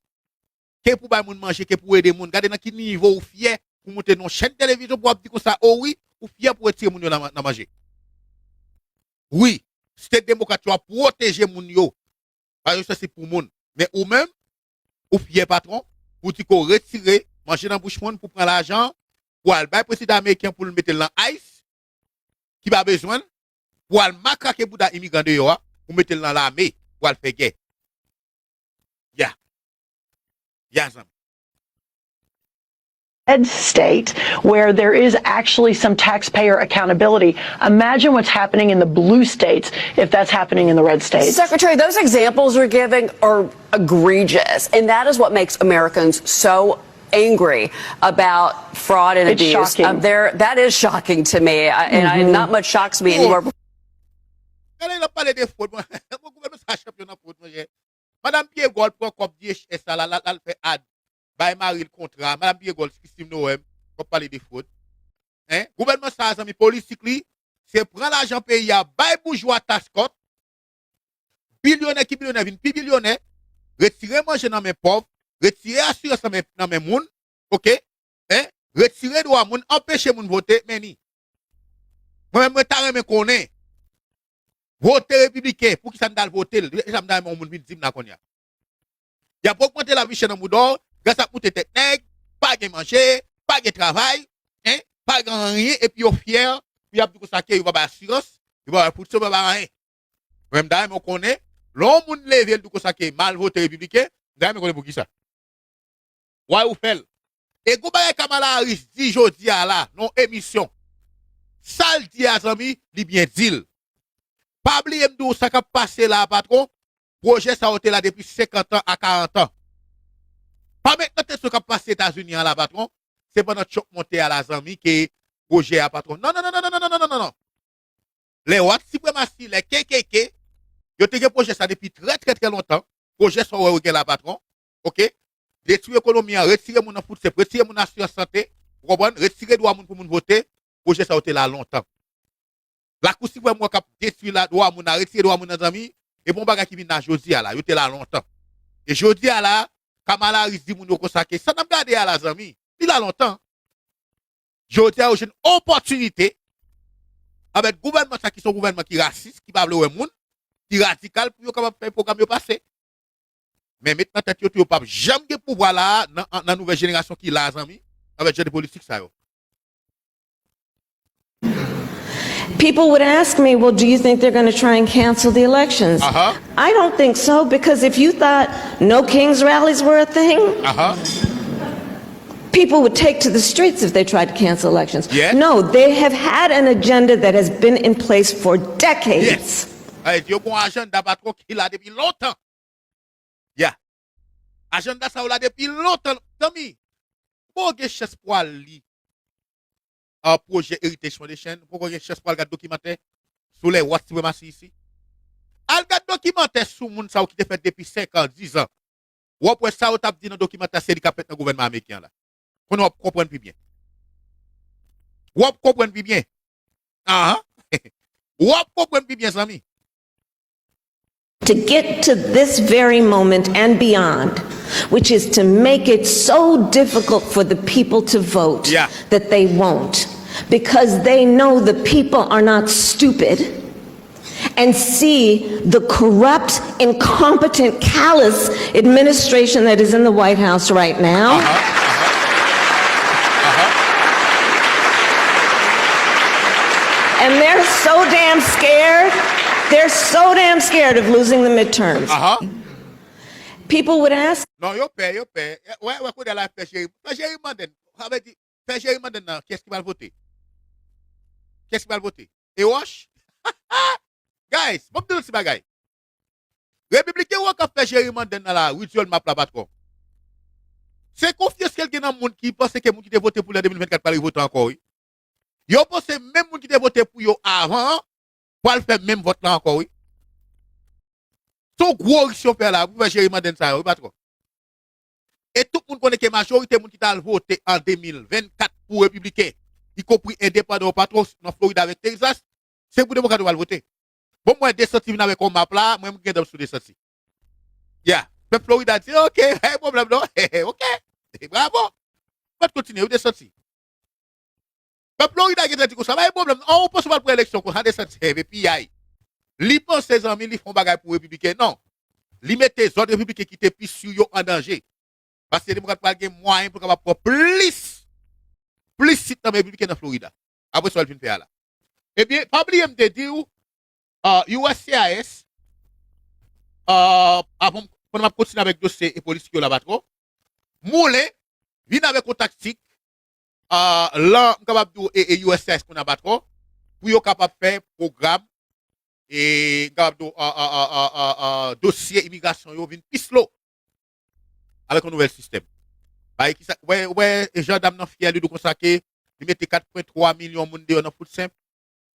ke pou bay moun manje, ke pou ede moun. Gade nan ki nivo ou fyè pou moute nan yon chèn televizyon pou w ap di konsa, o wi, ou fyè pou retire moun yo nan, nan manje. Wi, state demokrat yo ap pwoteje moun yo. Paske yo sansib pou moun. Men ou menm, ou fyè patwon, pou di ke w retire manje nan bouch moun pou pran lajan, pou al bay prezidan ameriken pou l mete l nan ice, ki pa bezwen l, pou al makrake bouda imigran deyò a, pou mete l nan lame, pou al fè gè. Ya. Ya, zanmi. Red state where there is actually some taxpayer accountability. Imagine what's happening in the blue states if that's happening in the red states. Secretary, those examples you're giving are egregious, and that is what makes Americans so angry about fraud and It's abuse. Shocking. Um, there, that is shocking to me, uh, and I, not much shocks me anymore. Gade, l ap pale de frod, mwen. Mwen, gouvènman sa a chanpyon nan frod, mwen. Madanm Pierre Gol pran kòb D H S la, la, la, la l fè ad, bay mari l kontra. Madanm Pierre Gol, Christine Noem, w ap pale de fwod. Hein? Gouvènman sa a, zanmi, politik li, se pran lajan peyi a, bay boujwa taskòt, bilyonè ki bilyonè vin pi bilyonè, retire manje nan men pòv, retire asirans nan men, nan men moun, oke? Hein? Retire dwa moun, anpeche moun vote, men ni. Mwen menm, mwen ta renmen konnen, vote repibliken, poukisa m t al vote l? Deja m ta renmen yon moun vin di m la kounye a. Y ap ogmante lavi chè nan mouda w, gaz ap moute tèt nèg, pa gen manje, pa gen travay, hein, pa gen anyen, epi yo fyè, pou y ap di konsa ke yo pa bay asirans, yo pa bay food stamp, yo pa bay anyen. Mwen, m ta renmen konnen, lè yon moun leve l di konsa ke m al vote repibliken, m ta renmen konnen poukisa. Why ou fè l? E gon bagay Kamala Harris di jodi a la, nan yon emisyon. Sa l di a, zanmi, li byen di l. Pa bliye m di w sa k ap pase la a, patwon. Pwojè sa yo te la depi senkant an a karant an. Pa met nan tèt yo k ap pase Etazini an la, patwon. Se pandan Trump monte a la, zanmi, ke pwojè a, patwon. Non, non, non, non. Lè wat sipremasi, lè K K K, yo te gen pwojè sa depi trè, trè, trè lontan. Pwojè sa w wè yo gen la, patwon. Oke? Detwi ekonomi an, retire moun nan food stamp, retire moun nan asirans sante, ou konprann? Retire dwa moun pou moun vote. Pwojè sa yo te la lontan. Lakou siprèm wè k ap detwi la, dwa moun nan, retire dwa moun nan, zanmi, e pa yon bagay ki vin la jodi a la, yo te la lontan. E jodi a la, Kamala Harris di moun yo konsa ke sa n ap gade a la, zanmi, li la lontan. Jodi a, yo jwenn opòtinite avèk gouvènman sa ki se yon gouvènman ki rasis, ki pa vle wè moun, ki radikal pou yo kapab fè pwogram yo pase. Men met nan tèt yo tou yo p ap janm gen pouvwa la a nan, nan nouvèl jenerasyon ki la a, zanmi, avèk jan de politik sa yo. People would ask me, well, do you think they're going to try and cancel the elections? Uh-huh. I don't think so, because if you thought no King's rallies were a thing, Uh-huh. people would take to the streets if they tried to cancel elections. Yeah. No, they have had an agenda that has been in place for decades. Yes. Ay, yo gon ajanda patwon ki la depi lontan. Ya. Ajanda sa yo la depi lontan. Zanmi, ou gen chans pou al li an pwojè Heritage Foundation, ou gen chans pou al gad dokimantè sou lè wat sipremasi isi. Al gad dokimantè sou moun sa yo ki te fèt depi senk an, diz an. W ap wè sa yo t ap di nan dokimantè se li k ap fèt nan gouvènman ameriken an la. Kounye a w ap konprann pi byen. W ap konprann pi byen. Ahan. W ap konprann pi byen, zanmi. To get to this very moment and beyond, which is to make it so difficult for the people to vote Yeah. that they won't, because they know the people are not stupid and see the corrupt, incompetent, callous administration that is in the White House right now. And they're so damn scared. They're so damn scared of losing the midterms. Aha. People would ask Non, yo pè, yo pè. Wè, wè, kounye a la fè jeri, fè jeri mande n. Sa vle di, fè jeri mande n nan, kiyès ki pral vote? Kiyès ki pral vote? E Wòch? Guys, bon, m di nou ti bagay. Repibliken yo k ap fè jeri mande n nan la, Rudy Olmap la, patwon. Se konfyans ke l gen nan moun ki panse ke moun ki te vote pou li an de mil vennkat pral revote ankò, wi. Yo panse menm moun ki te vote pou yo avan an pral fè menm vòt la ankò, wi. Se yon gwo risk yo fè la, pou fè jeri mande n sa yo, wi, patwon. E tout moun konnen ke majorite moun ki t al vote an de mil vennkat pou repibliken, ikonpri endepandan yo, patwon, nan Florid avèk Texas, se pou demokrat yo pral vote. Bon, mwen DeSantis vin avèk yon map la, mwen m gen dan m sou DeSantis. Ya, pèp Florida di, oke, pa gen pwoblèm non, oke, bravo. Mwen kontinye, wi, DeSantis. Pèp Florida gentan di konsa, pa gen pwoblèm non, ou panse w pral pran eleksyon konsa, DeSantis, epi ay. Li panse, zanmi, li fè yon bagay pou repibliken, non. Li mete zòt repibliken ki te pi si yo an danje. Paske demokrat pral gen mwayen pou l kapab pran plis, plis sit nan men repibliken nan Florida. Apre sa w al fin fè a la. Ebyen, pa bliye m te di w, uh, U S C I S, uh, avan m, pandan m ap kontinye avèk dosye e politik yo la, patwon, Moulin vin avèk yon taktik, uh, lan, m kapab di w, e, e U S C I S kounye a, patwon, pou yo kapab fè pwogram e m kapab di w, a, a, dosye imigrasyon yo vin pi slow avèk yon nouvèl sistèm. Bay ki sa, wè, wè, jan dam nan fyè, li di w konsa ke li mete kat pwen twa milyon moun deyò nan food stamp.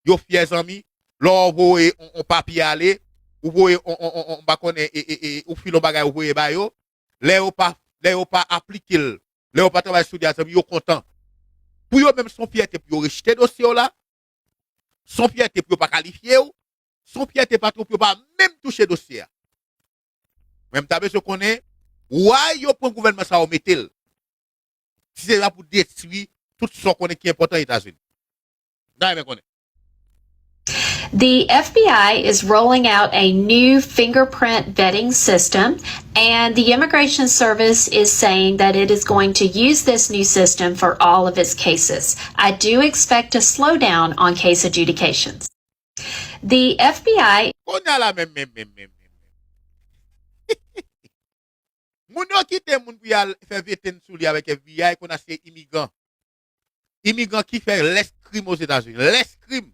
Yo fyè, zanmi, lè w voye on, on papye ale, ou voye, on, on, on, on, m pa konnen, e, e, e, ou file yon bagay, ou voye ba yo, lè yo pa, lè yo pa aplike l, lè yo pa travay sou li a, zanmi, yo kontan. Pou yo menm, se yon fyète pou yo rejte dosye w la, se yon fyète pou yo pa kalifye w, se yon fyète patwon pou yo pa menm touche dosye a. Men m ta bezwen konnen, why yo pran gouvènman sa yo mete l? Si se pa pou detwi tout sa w konnen ki enpòtan Etazini. M ta renmen konnen. The F B I is rolling out a new fingerprint vetting system, and the Immigration Service is saying that it is going to use this new system for all of its cases. I do expect a slowdown on case adjudications. The F B I Kounye a la menm, menm, menm, menm, menm. Moun yo kite moun pou y al fè veten sou li avèk F B I, kounye a se imigran. Imigran ki fè lès krim Ozetazini. Lès krim.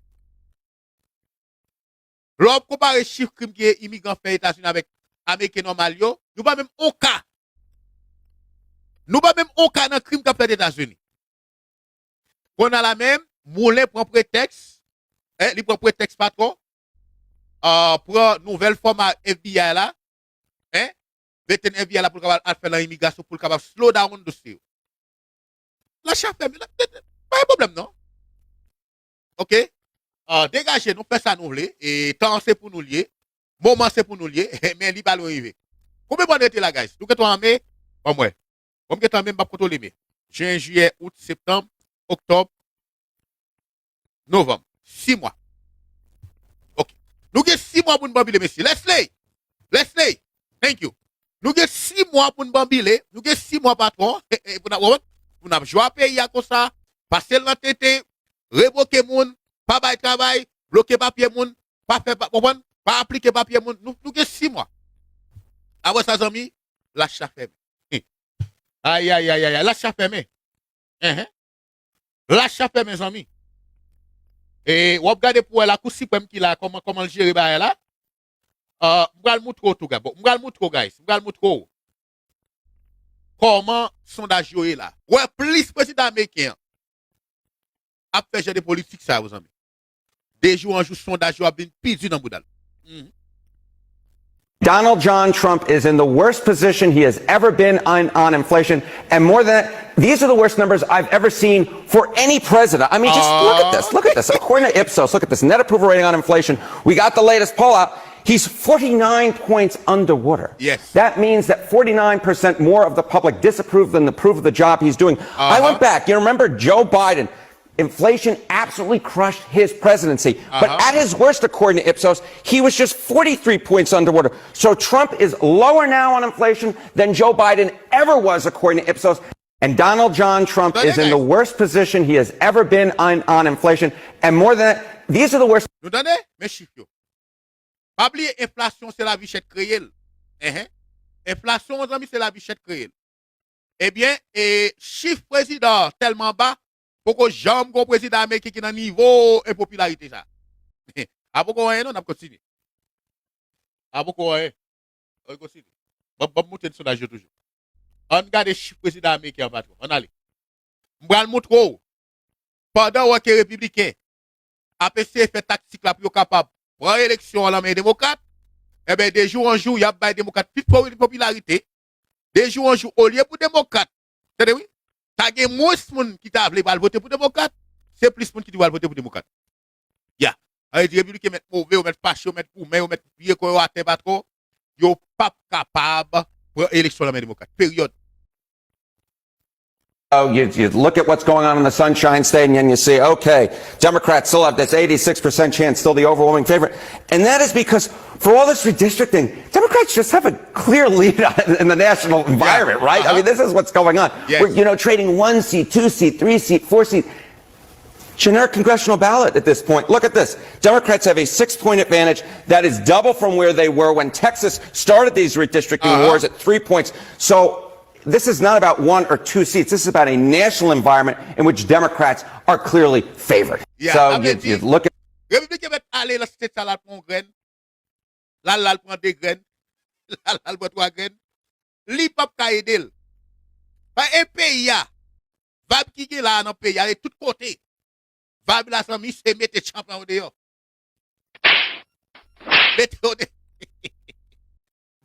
Lè w ap konpare chif krim ke imigran fè Etazini avèk Ameriken nòmal yo, nou pa menm on ka. Nou pa menm on ka nan krim k ap fèt Etazini. Kounye a la menm, Moulin pran pretèks, en, li pran pretèks patwon, ah, pran nouvèl fòma F B I la, en, veten F B I la pou l kapab al fè nan imigrasyon pou l kapab slow down dosye yo. Lach a fèmen, la, pa gen pwoblèm non. Oke? Ah, degaje nou, fè sa nou vle, e tan an se pou nou l ye, moman se pou nou l ye, men li pa lwen rive. Konbyen mwa n rete la, guys? Nou gen twa an me? Ban m wè. Bon, m gentan menm p ap kontwole men. Jen, jiyè, out, septanm, oktòb, novanm. Sis mwa. Oke. Nou gen sis mwa pou n banbile, mesye. Leslie! Leslie! Thank you. Nou gen sis mwa pou n banbile. Nou gen sis mwa, patwon. E, e, pou n ap, pou n ap jwe a peyi a konsa. Pase l nan tenten. Revoke moun. Pa bay travay. Bloke papye moun. Pa fè, pa, konprann? Pa aplike papye moun. Nou, nou gen sis mwa. Apre sa, zanmi, lach la fèmen. Ayayayay, lach la fèmen. Enhen. Lach la fèmen, zanmi. E w ap gade pou wè Lakou Siprèm ki la, kòman, kòman l jere bagay la. Ah, m pral moutre w tou, guys. Bon, m pral moutre w, guys. M pral moutre w kòman sondaj yo ye la. Wè plis prezidan ameriken an ap fè jan de politik sa yo, zanmi. De jou an jou, sondaj yo ap vin pi di nan bouda l. Mhm. Donald John Trump is in the worst position he has ever been on, on inflation. And more than that, these are the worst numbers I've ever seen for any president. I mean, just look at this. Look at this. According to Ipsos, look at this. Net approval rating on inflation. We got the latest poll out. He's forty-nine points underwater. Yes. That means that forty-nine percent more of the public disapprove than approve of the job he's doing. I went back. You remember Joe Biden? Inflation absolutely crushed his presidency. But at his worst, according to Ipsos, he was just forty-three points underwater. So Trump is lower now on inflation than Joe Biden ever was, according to Ipsos. And Donald John Trump is in the worst position he has ever been on, on inflation. And more than that, these are the worst. Nou tande? Men chif yo. Pa bliye, enflasyon se lavi chè k kreye l. Enhen. Enflasyon, zanmi, se lavi chè k kreye l. Ebyen, e, chif prezidan an tèlman ba, poko janm gen yon prezidan ameriken ki nan nivo enpopilarite sa. A poko anyen non, n ap kontinye. A poko anyen. Ann kontinye. Ban, ban m moutre n sondaj yo toujou. Ann gade chif prezidan ameriken an, patwon. Ann ale. M pral moutre w. Pandan w wè ke repibliken ap eseye fè taktik la pou yo kapab pran eleksyon an nan men demokrat, enben, de jou an jou, y ap bay demokrat plis popilarite. De jou an jou, olye pou demokrat, tande wi, ta gen mwens moun ki ta vle pral vote pou demokrat, se plis moun ki tou pral vote pou demokrat. Ya. Sa vle di repibliken mèt move, yo mèt fache, yo mèt goumen, yo mèt vire kò yo atè, patwon. Yo p ap kapab pran eleksyon nan men demokrat. Peryòd. Oh, you, you look at what's going on in the Sunshine State, and then you see, okay, Democrats still have this eighty-six percent chance, still the overwhelming favorite. And that is because for all this redistricting, Democrats just have a clear lead in the national environment, right? I mean, this is what's going on. We're, you know, trading one seat, two seat, three seat, four seat. Generic congressional ballot at this point. Look at this. Democrats have a six point advantage. That is double from where they were when Texas started these redistricting wars at three points. So this is not about one or two seats. This is about a national environment in which Democrats are clearly favored. Yeah, so sa vle you, di, you look at repibliken mèt ale nan state sa la pran yon grenn, l al, l al pran de grenn, l al, l al pran twa grenn, li p ap ka ede l. Pa e peyi a, vibe ki gen la a nan peyi a, e tout kote. Vibe la, zanmi, se mete chanpay yo deyò. Mete yo de,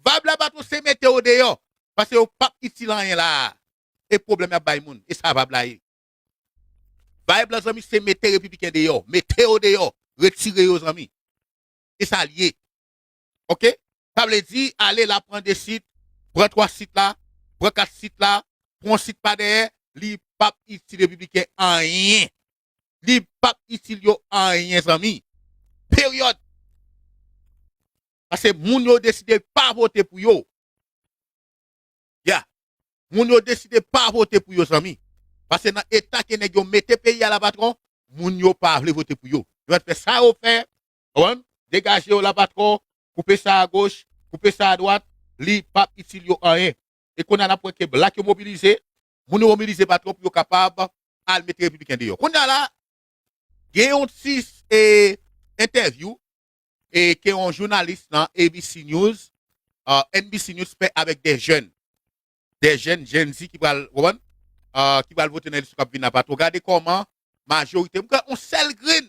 Vayb la patwon se mete yo deyò. Paske yo p ap itil anyen la a. E pwoblèm y ap bay moun. E sa vayb la ye. Vayb la, zanmi, se mete repibliken deyò. Mete yo deyò. Retire yo, zanmi. E sa l ye. Oke? Sa vle di, ale la, pran de sit, pran twa sit la, pran kat sit la, pran yon sit pa dèyè, li p ap itil repibliken anyen. Li p ap itil yo anyen, zanmi. Peryòd. Paske moun yo deside pa vote pou yo. Ya. Moun yo deside pa vote pou yo, zanmi. Paske nan eta ke nèg yo mete peyi a la, patwon, moun yo pa vle vote pou yo. Yo mèt fè sa yo fè, konprann? Degaje yo la, patwon, koupe sa agoch, koupe sa adwat, li p ap itil yo anyen. E kounye a n ap wè ke blak yo mobilize, moun yo mobilize, patwon, pou yo kapab al mete repibliken deyò. Kounye a la, gen yon ti, e, entèvyou, e, ke yon jounalis nan A B C News, euh, N B C News fè avèk de jèn. De jèn, Gen Z ki pral, w konprann? Euh, ki pral vote nan eleksyon k ap vin la, patwon. Gade kòman majorite, m gen yon sèl grenn,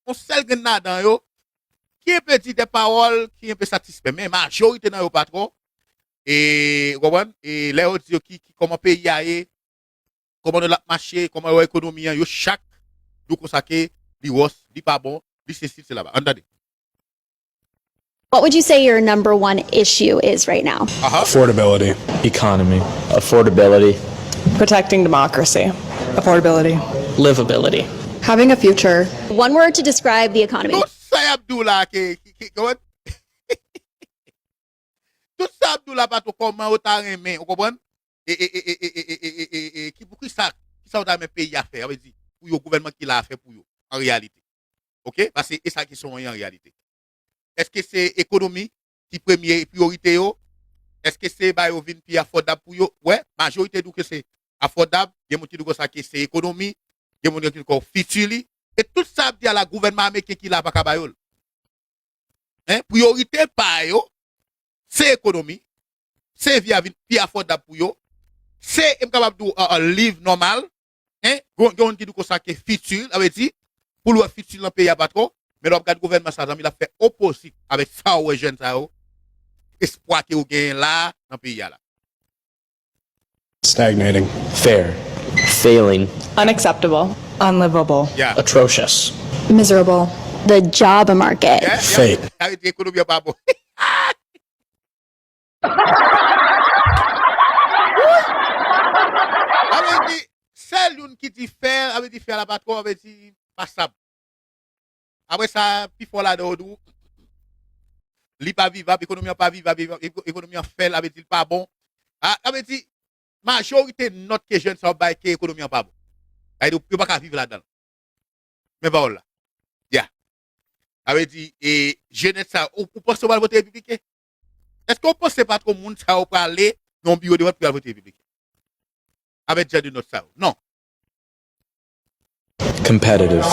yon sèl grenn ladan yo, ki enpe di de pawòl ki enpe satisfè. Men majorite nan yo, patwon, e, w konprann? E lè yo di yo ki, ki, kòman peyi a ye, kòman l ap mache, kòman yo wè ekonomi an, yo chak di w konsa ke li wòs, li pa bon, li sesi, li sela. Ann tande. What would you say your number one issue is right now? Aha. Affordability. Economy. Affordability. Protecting democracy. Affordability. Livability. Having a future. One word to describe the economy. Tout sa y ap di w la ke, ke, ke, ke, tout sa y ap di w la, patwon, kòman yo ta renmen, ou konprann? E, e, e, e, e, e, e, e, e, ki, pou ki sa, ki sa yo ta renmen peyi a fè, sa vle di, pou yo, gouvènman ki la a fè pou yo, an reyalite. Oke? Paske e sa kesyon an ye an reyalite. Èske se ekonomi ki premye priyorite yo? Èske se ba yo vin pi afòdab pou yo? Wè, majorite di w ke se afòdab, gen moun ki di w konsa ke se ekonomi, gen moun ki di w fiti li. E tout sa y ap di a la, gouvènman ameriken ki la pa ka ba yo l. Hein? Priyorite pa yo, se ekonomi, se vi a vin pi afòdab pou yo, se, e m kapab di w, uh, uh, live nòmal, hein? Gen, gen moun ki di w konsa ke fiti, sa vle di, pou l wè fiti nan peyi a pa twò, men lè w ap gade gouvènman sa, zanmi, l ap fè opozit avèk sa w wè jèn sa yo, espwa ke yo genyen la a nan peyi a la. Stagnating. Fair. Failing. Unacceptable. Unlivable. Yeah. Atrocious. Miserable. The job market. Yeah, yeah. Fake. Sa vle di ekonomi an pa bon. Sa vle di, sèl youn ki di fè, sa vle di fè la pa twò, sa vle di pasab. Apre sa, pi fò ladan yo di w, li pa vivab, ekonomi an pa vivab, eko-, ekonomi an fè, sa vle di l pa bon. A, sa vle di, majorite nòt ke jèn sa yo bay ke ekonomi an pa bon. Sa vle di, yo pa ka viv ladan l. Men pawòl la. Ya. Sa vle di, e, jenès sa, ou, ou panse w pral vote repibliken? Èske w panse pa twò moun sa yo prale nan yon biwo de vòt pou y al vote repibliken? Avèk jan de nòt sa yo. Non. Competitive.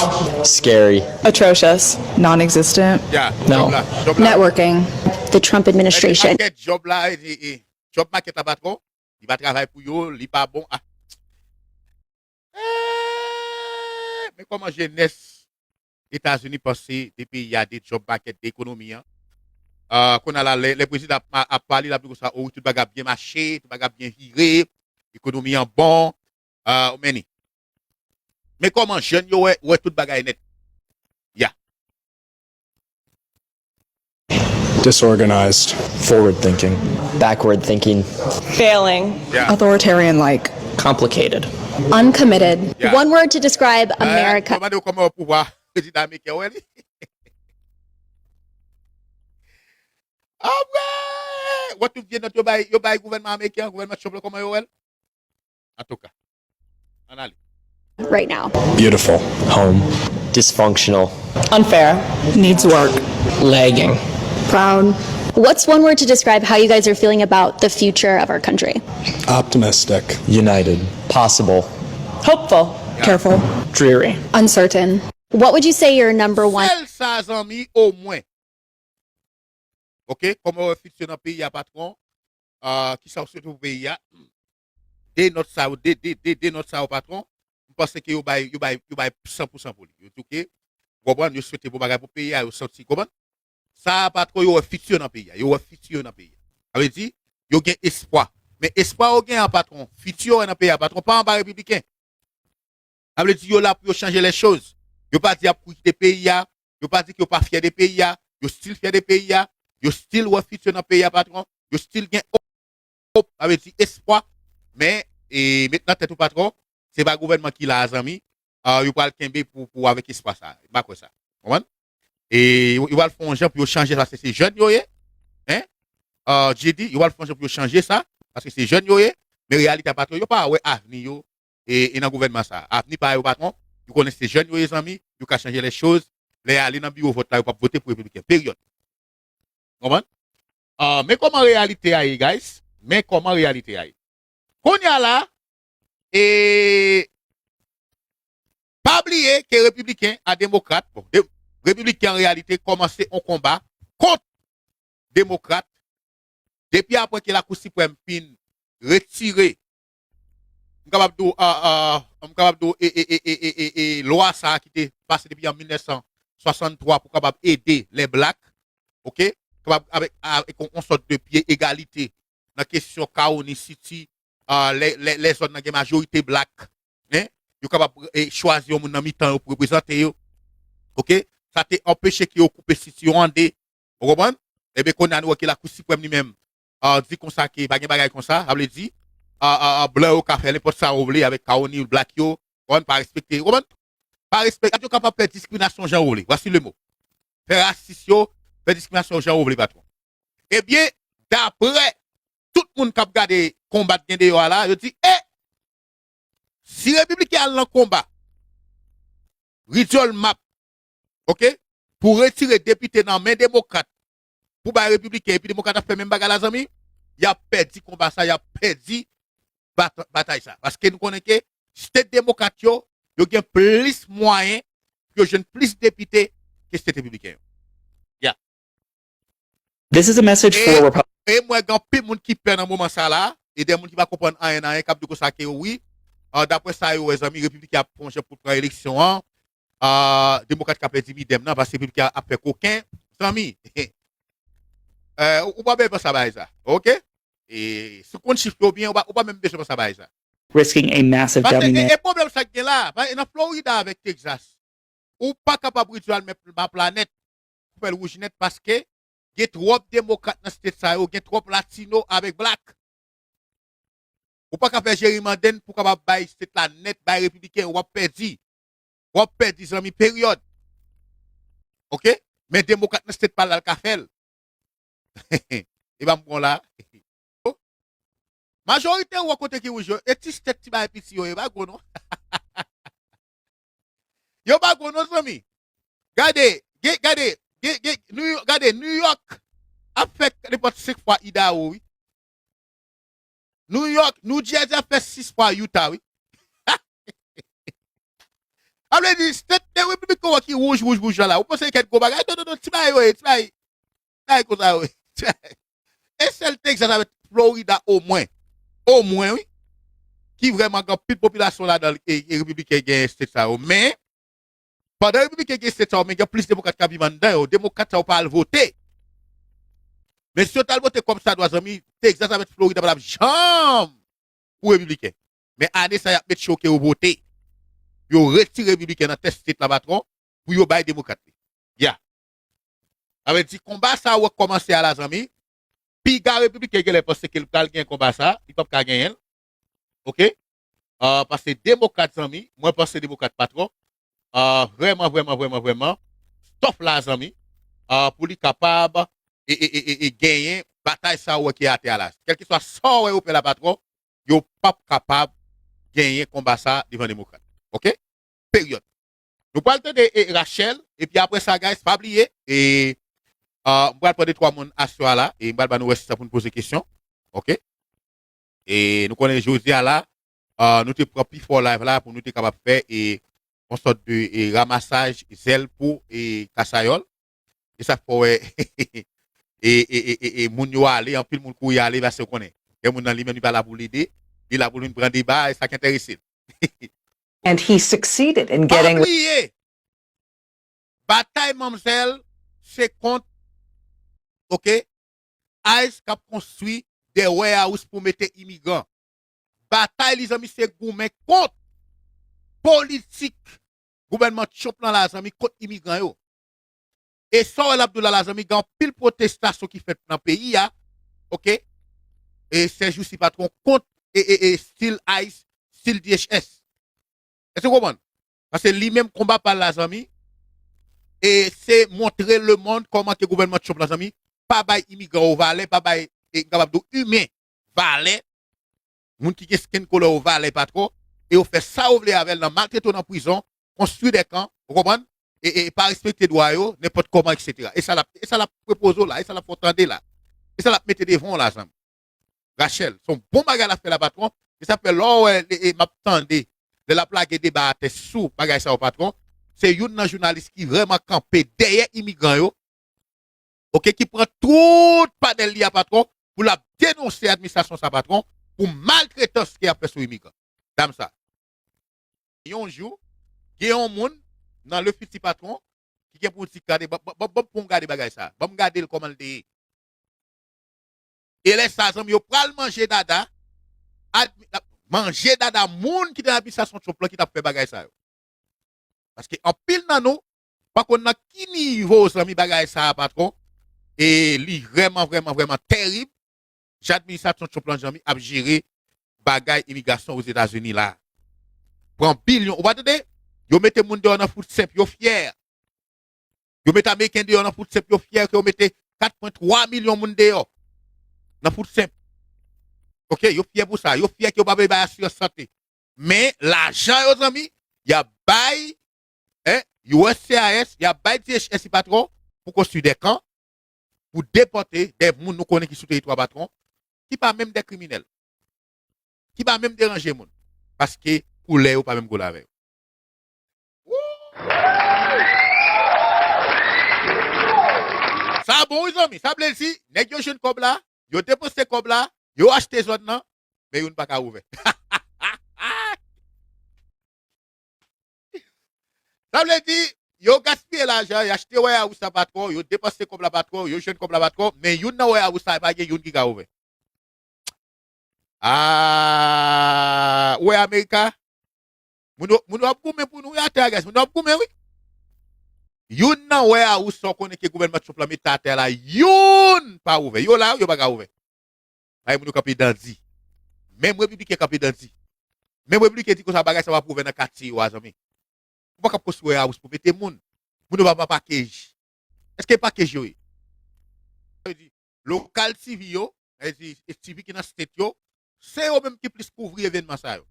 Scary. Atrocious. Non existent. Ya. No. Djòb la. Djòb la. Networking. The Trump administration. Pakèt djòb la, e, e, e, djòb makèt la pa twò. Li pa travay pou yo, li pa bon. Ah. Eh, men kòman jenès Etazini panse de peyi a, de djòb makèt, de ekonomi an? Ah, kounye a la, lè, lè prezidan ap, ap pale, l ap di konsa, o, wi, tout bagay ap byen mache, tout bagay ap byen vire, ekonomi an bon. Ah, ou men ni. Men kòman jèn yo wè, wè tout bagay nèt? Ya. Disorganized. Forward thinking. Backward thinking. Failing. Ya. Authoritarian like. Complicated. Uncommitted. Ya. One word to describe Eh, America. Yo mande w kòman yo pouvwa prezidan ameriken wè li. Apre, wè tout vye nòt yo bay, yo bay gouvènman ameriken an, gouvènman Trump la, kòman yo wè l? Antouka, ann ale. Right now. Beautiful. Home. Dysfunctional. Unfair. Needs work. Lagging. Proud. What's one word to describe how you guys are feeling about the future of our country? Optimistic. United. Possible. Hopeful. Careful. Dreary. Uncertain. What would you say your number one Sèl sa, zanmi, omwen. Oke, kòman w wè fiti nan peyi a, patwon? Ah, kisa w swete pou peyi a? De nòt sa yo, de, de, de, de nòt sa yo, patwon. M panse ke yo bay, yo bay, yo bay san pou san pou li. Yo di w ke, w konprann, yo swete bon bagay pou peyi a, yo santi, konprann? Sa a, patwon, yo wè fiti nan peyi a. Yo wè fiti nan peyi a. Sa vle di, yo gen espwa. Men espwa yo gen an, patwon, fiti yo wè nan peyi a, patwon, pa anba repibliken. Sa vle di, yo la pou yo chanje lè choz. Yo pa di y ap kite peyi a. Yo pa di ke yo pa fyè de peyi a. Yo still fyè de peyi a. Yo still wè fiti nan peyi a, patwon. Yo still gen hope, sa vle di espwa. Men, e, met nan tèt ou, patwon, se pa gouvènman ki la a, zanmi. Ah, yo pral kenbe pou, pou avèk espwa sa. M pa kwè sa. Konprann? E yo, yo pral fè yon jan pou yo chanje sa, paske se jèn yo ye. Hein? Ah, J D, yo pral fè yon jan pou yo chanje sa, paske se jèn yo ye. Men reyalite a, patwon, yo pa wè avni yo e, e nan gouvènman sa. Avni pa yo, patwon, yo konnen se jèn yo ye, zanmi, yo ka chanje lè choz. Lè y ale nan biwo vòt la, yo p ap vote pou repibliken. Peryòd. Konprann? Ah, men kòman reyalite a ye, guys. Men kòman reyalite a ye. Kounye a la, e, pa bliye ke repibliken a demokrat, bon, de, repibliken an reyalite kòmanse yon konba kont demokrat depi apre ke Lakou Siprèm fin retire, m kapab di w, ah, ah, m kapab di w, e, e, e, e, e, e, e, lwa sa a ki te pase depi an mil nèf san swasanntwa pou kapab ede lè blak, oke, kapab avèk, avèk yon, yon sòt de pye egalite nan kesyon Caroni City, ah, lè, lè, lè zòn nan gen majorite blak, hein, yo kapab, e, chwazi yon moun nan mitan yo pou reprezante yo, oke, sa te anpeche ke yo koupe City yo an de, ou konprann? Ebyen, kounye a nou wè ke Lakou Siprèm li menm, ah, di konsa ke pa gen bagay konsa, sa vle di, ah, ah, ah, blan yo ka fè nenpòt sa yo vle avèk Caroni, blak yo, konprann, pa respekte, ou konprann? Pa respekte, yo kapab fè diskriminasyon jan yo vle, voici le mot. Fè rasis yo, fè diskriminasyon jan yo vle, patwon. Ebyen, daprè tout moun k ap gade konba k gen deyò a la, yo di, e, si repibliken al nan konba, ridyòl map, oke, pou retire depite nan men demokrat, pou bay repibliken, epi demokrat ap fè menm bagay la, zanmi, y ap pèdi konba sa, y ap pèdi bat-, batay sa. Paske nou konnen ke state demokrat yo, yo gen plis mwayen pou yo jwenn plis depite ke state repibliken yo. Ya. This is a message for Repu- E m wè gen anpil moun ki pè nan moman sa la, e de moun ki pa konprann anyen, anyen, k ap di konsa ke wi, ah, daprè sa yo wè, zanmi, repibliken ap fè yon jan pou pran eleksyon an, ah, demokrat ka pèdi midèm nan, paske repibliken ap fè koken, zanmi. Eh, ou, ou pa bezwen panse a bagay sa, oke? E si w konn chif yo byen, ou pa, ou pa menm bezwen panse a bagay sa. Risking a massive Paske e, e pwoblèm sa k gen la, pa, nan Florida avèk Texas, ou pa kapab redwi al mèt, map la nèt, pou fè l wouj nèt, paske gen twòp demokrat nan state sa yo, gen twòp latino avèk blak. Ou pa ka fè jerimandè pou kapab bay state la nèt, bay repibliken, w ap pèdi. W ap pèdi, zanmi, peryòd. Oke? Men demokrat nan state pa l la, l ka fè l. E pa m pran la. Majorite ou wè kote ki wouj yo, e ti state ti bagay piti yo ye, pa gwo non. Yo pa gwo non, zanmi. Gade, ge-, gade, ge-, ge-, New York, gade, New York ap fè nenpòt senk fwa Idaho, wi. New York, New Jersey ap fè sis fwa Utah, wi. Sa vle di, state de repibliken yo ki wouj, wouj, wouj la, la. Ou panse kèk gwo bagay? Non, non, non, ti bagay yo ye, ti bagay, ti bagay konsa yo ye. E sèl Texas avèk Florida omwen, omwen, wi, ki vrèman gen anpil popilasyon ladan l, e, e repibliken genyen state sa yo. Men, pandan repibliken gen state sa yo, men gen plis demokrat k ap viv anndan yo. Demokrat sa yo pa al vote. Men si yo t al vote kòmsadwa, zanmi, Texas avèk Florida pa t ap janm pou repibliken. Men ane sa, y ap make sure ke yo vote. Yo retire repibliken nan tèt state la, patwon, pou yo bay demokrat li. Ya. Sa vle di, konba sa a w ap kòmanse a la, zanmi. Piga repibliken genlè panse ke l pral gen konba sa, li p ap ka genyen l. Oke? Ah, paske demokrat, zanmi, mwen panse demokrat, patwon, ah, vrèman, vrèman, vrèman, vrèman, tough la, zanmi, ah, pou li kapab e, e, e, e, e genyen batay sa a w wè ki atè a la. Kèlkeswa sa w wè yo fè la, patwon, yo p ap kapab genyen konba sa a devan demokrat. Oke? Peryòd. Nou pral tande, e, Rachel, epi apre sa, guys, pa bliye, e, ah, m pral pran de twa moun aswè a la, e m pral ba nou rès tan pou n poze kesyon. Oke? E nou konnen jodi a la, ah, nou te pran pifò live la pou nou te kapab fè, e, yon sòt de, e, ramasaj zèl pou, e, Kasayòl. E sa k fè w wè, e, e, e, e, e, moun yo ale, anpil moun kouri ale, paske yo konnen. Gen moun nan li menm, li pa la pou l ede, li la pou l vin pran deba, e sa k enterese l. And he succeeded in getting. Pa bliye, batay manmzèl, se kont oke? ICE k ap konstwi de warehouse pou mete imigran. Batay li, zanmi, se goumen kont politik gouvènman Trump lan la, zanmi, kont imigran yo. E sa w wè l ap di w la, la, zanmi, gen anpil pwotestasyon ki fèt nan peyi a, oke? E sèjousi, patwon, kont e, e, e stil ICE, stil D H S. Èske w konprann? Paske li menm konba pa l la, zanmi, e se montre lemonn kòman ke gouvènman Trump la, zanmi, pa bay imigran yo valè, pa bay, e, m kapab di w, imen valè, moun ki gen skin color yo valè, patwon, e yo fè sa yo vle avè l nan maltrete w nan prizon, konstwi de kan, ou konprann? E, e pa respekte dwa yo, nenpòt kòman, etsetera. E sa l ap, e sa l ap pwopoze w la, e sa l ap fè w tande la, e sa l ap mete devan w la, zanmi. Rachel, se yon bon bagay l ap fè la, patwon. E sa fè lè w wè, e, e, m ap tande, lè l ap lage deba atè sou bagay sa yo, patwon, se youn nan jounalis ki vrèman kanpe dèyè imigran yo, oke, ki pran tout panèl li a, patwon, pou l ap denonse administrasyon sa, patwon, pou maltretans ke y ap fè sou imigran. Dam sa. Yon jou, gen yon moun nan le fiti, patwon, ki gen pou di, gade, ban, ban, ban, ban pou m gade bagay sa. Ban m gade l kòman l te ye. E lè sa, zanmi, yo pral manje dada, admi-, manje dada moun ki te nan administrasyon Trump lan ki t ap fè bagay sa yo. Paske anpil nan nou pa konn nan ki nivo, zanmi, bagay sa a, patwon, e li vrèman, vrèman, vrèman tèrib jan administrasyon Trump lan, zanmi, ap jere bagay imigrasyon Ozetazini la. Pran bilyon. Ou pa tande? Yo mete moun deyò nan food stamp, yo fyè. Yo mete Ameriken deyò nan food stamp, yo fyè ke yo mete kat pwen twa milyon moun deyò nan food stamp. Oke, yo fyè pou sa. Yo fyè ke yo pa vle bay asirans sante. Men lajan yo, zanmi, y ap bay, en, U S C I S, y ap bay D H S, patwon, pou konstwi de kan, pou depòte de moun nou konnen ki sou teritwa, patwon, ki pa menm de kriminèl, ki pa menm deranje moun, paske koulè yo pa menm koulè avè yo. Sa bon, wi, zanmi. Sa vle di, nèg yo jwenn kòb la, yo depanse kòb la, yo achte zòn nan, men youn pa ka ouvè. Sa vle di, yo gaspiye lajan, yo achte warehouse la, patwon, yo depanse kòb la, patwon, yo jwenn kòb la, patwon, men youn nan warehouse sa, pa gen youn ki ka ouvè. Ah, ou wè America? Moun yo, moun yo ap goumen pou nou, wi, atè a, guys. Moun yo ap goumen, wi. Youn nan warehouse sa w konnen ke gouvènman Trump la mete atè la, youn pa ouvè. Yo la, yo pa ka ouvè. Ay, moun yo kanpe dan di. Menm repibliken kanpe dan di. Menm repibliken di konsa bagay sa pa pou ouvè nan katye yo a, zanmi. Ou pa ka konstwi warehouse pou mete moun. Moun yo pa, pa pakej. Èske pakej yo ye? Sa vle di, lokal T V yo, sa vle di, T V ki nan state yo, se yo menm ki plis kouvri evènman sa yo.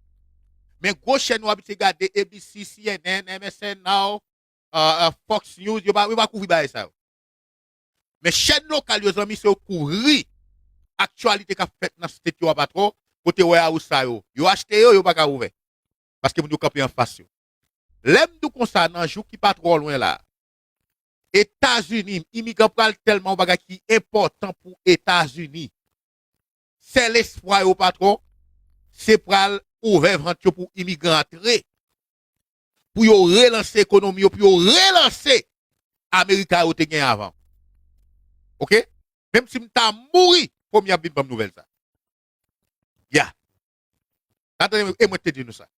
Men gwo chèn ou abitye gade, A B C, C N N, M S N Now, uh, uh, Fox News, yo pa, yo pa kouvri bagay sa yo. Men chèn lokal yo, zanmi, se yo kouvri aktyalite k ap fèt nan state yo a, patwon, kote warehouse sa yo. Yo achte yo, yo pa ka ouvè. Paske moun yo kanpe anfas yo. Lè m di w konsa, nan jou ki pa twò lwen la, Etazini, imigran pral tèlman yon bagay ki enpòtan pou Etazini. Sèl espwa yo, patwon, se pral ouvè vant yo pou imigran antre, pou yo relanse ekonomi yo, pou yo relanse Amerika yo te gen avan. Oke? Menm si m ta mouri, premye ap vin ban m nouvèl sa. Ya. Sa tande, e mwen te di nou sa.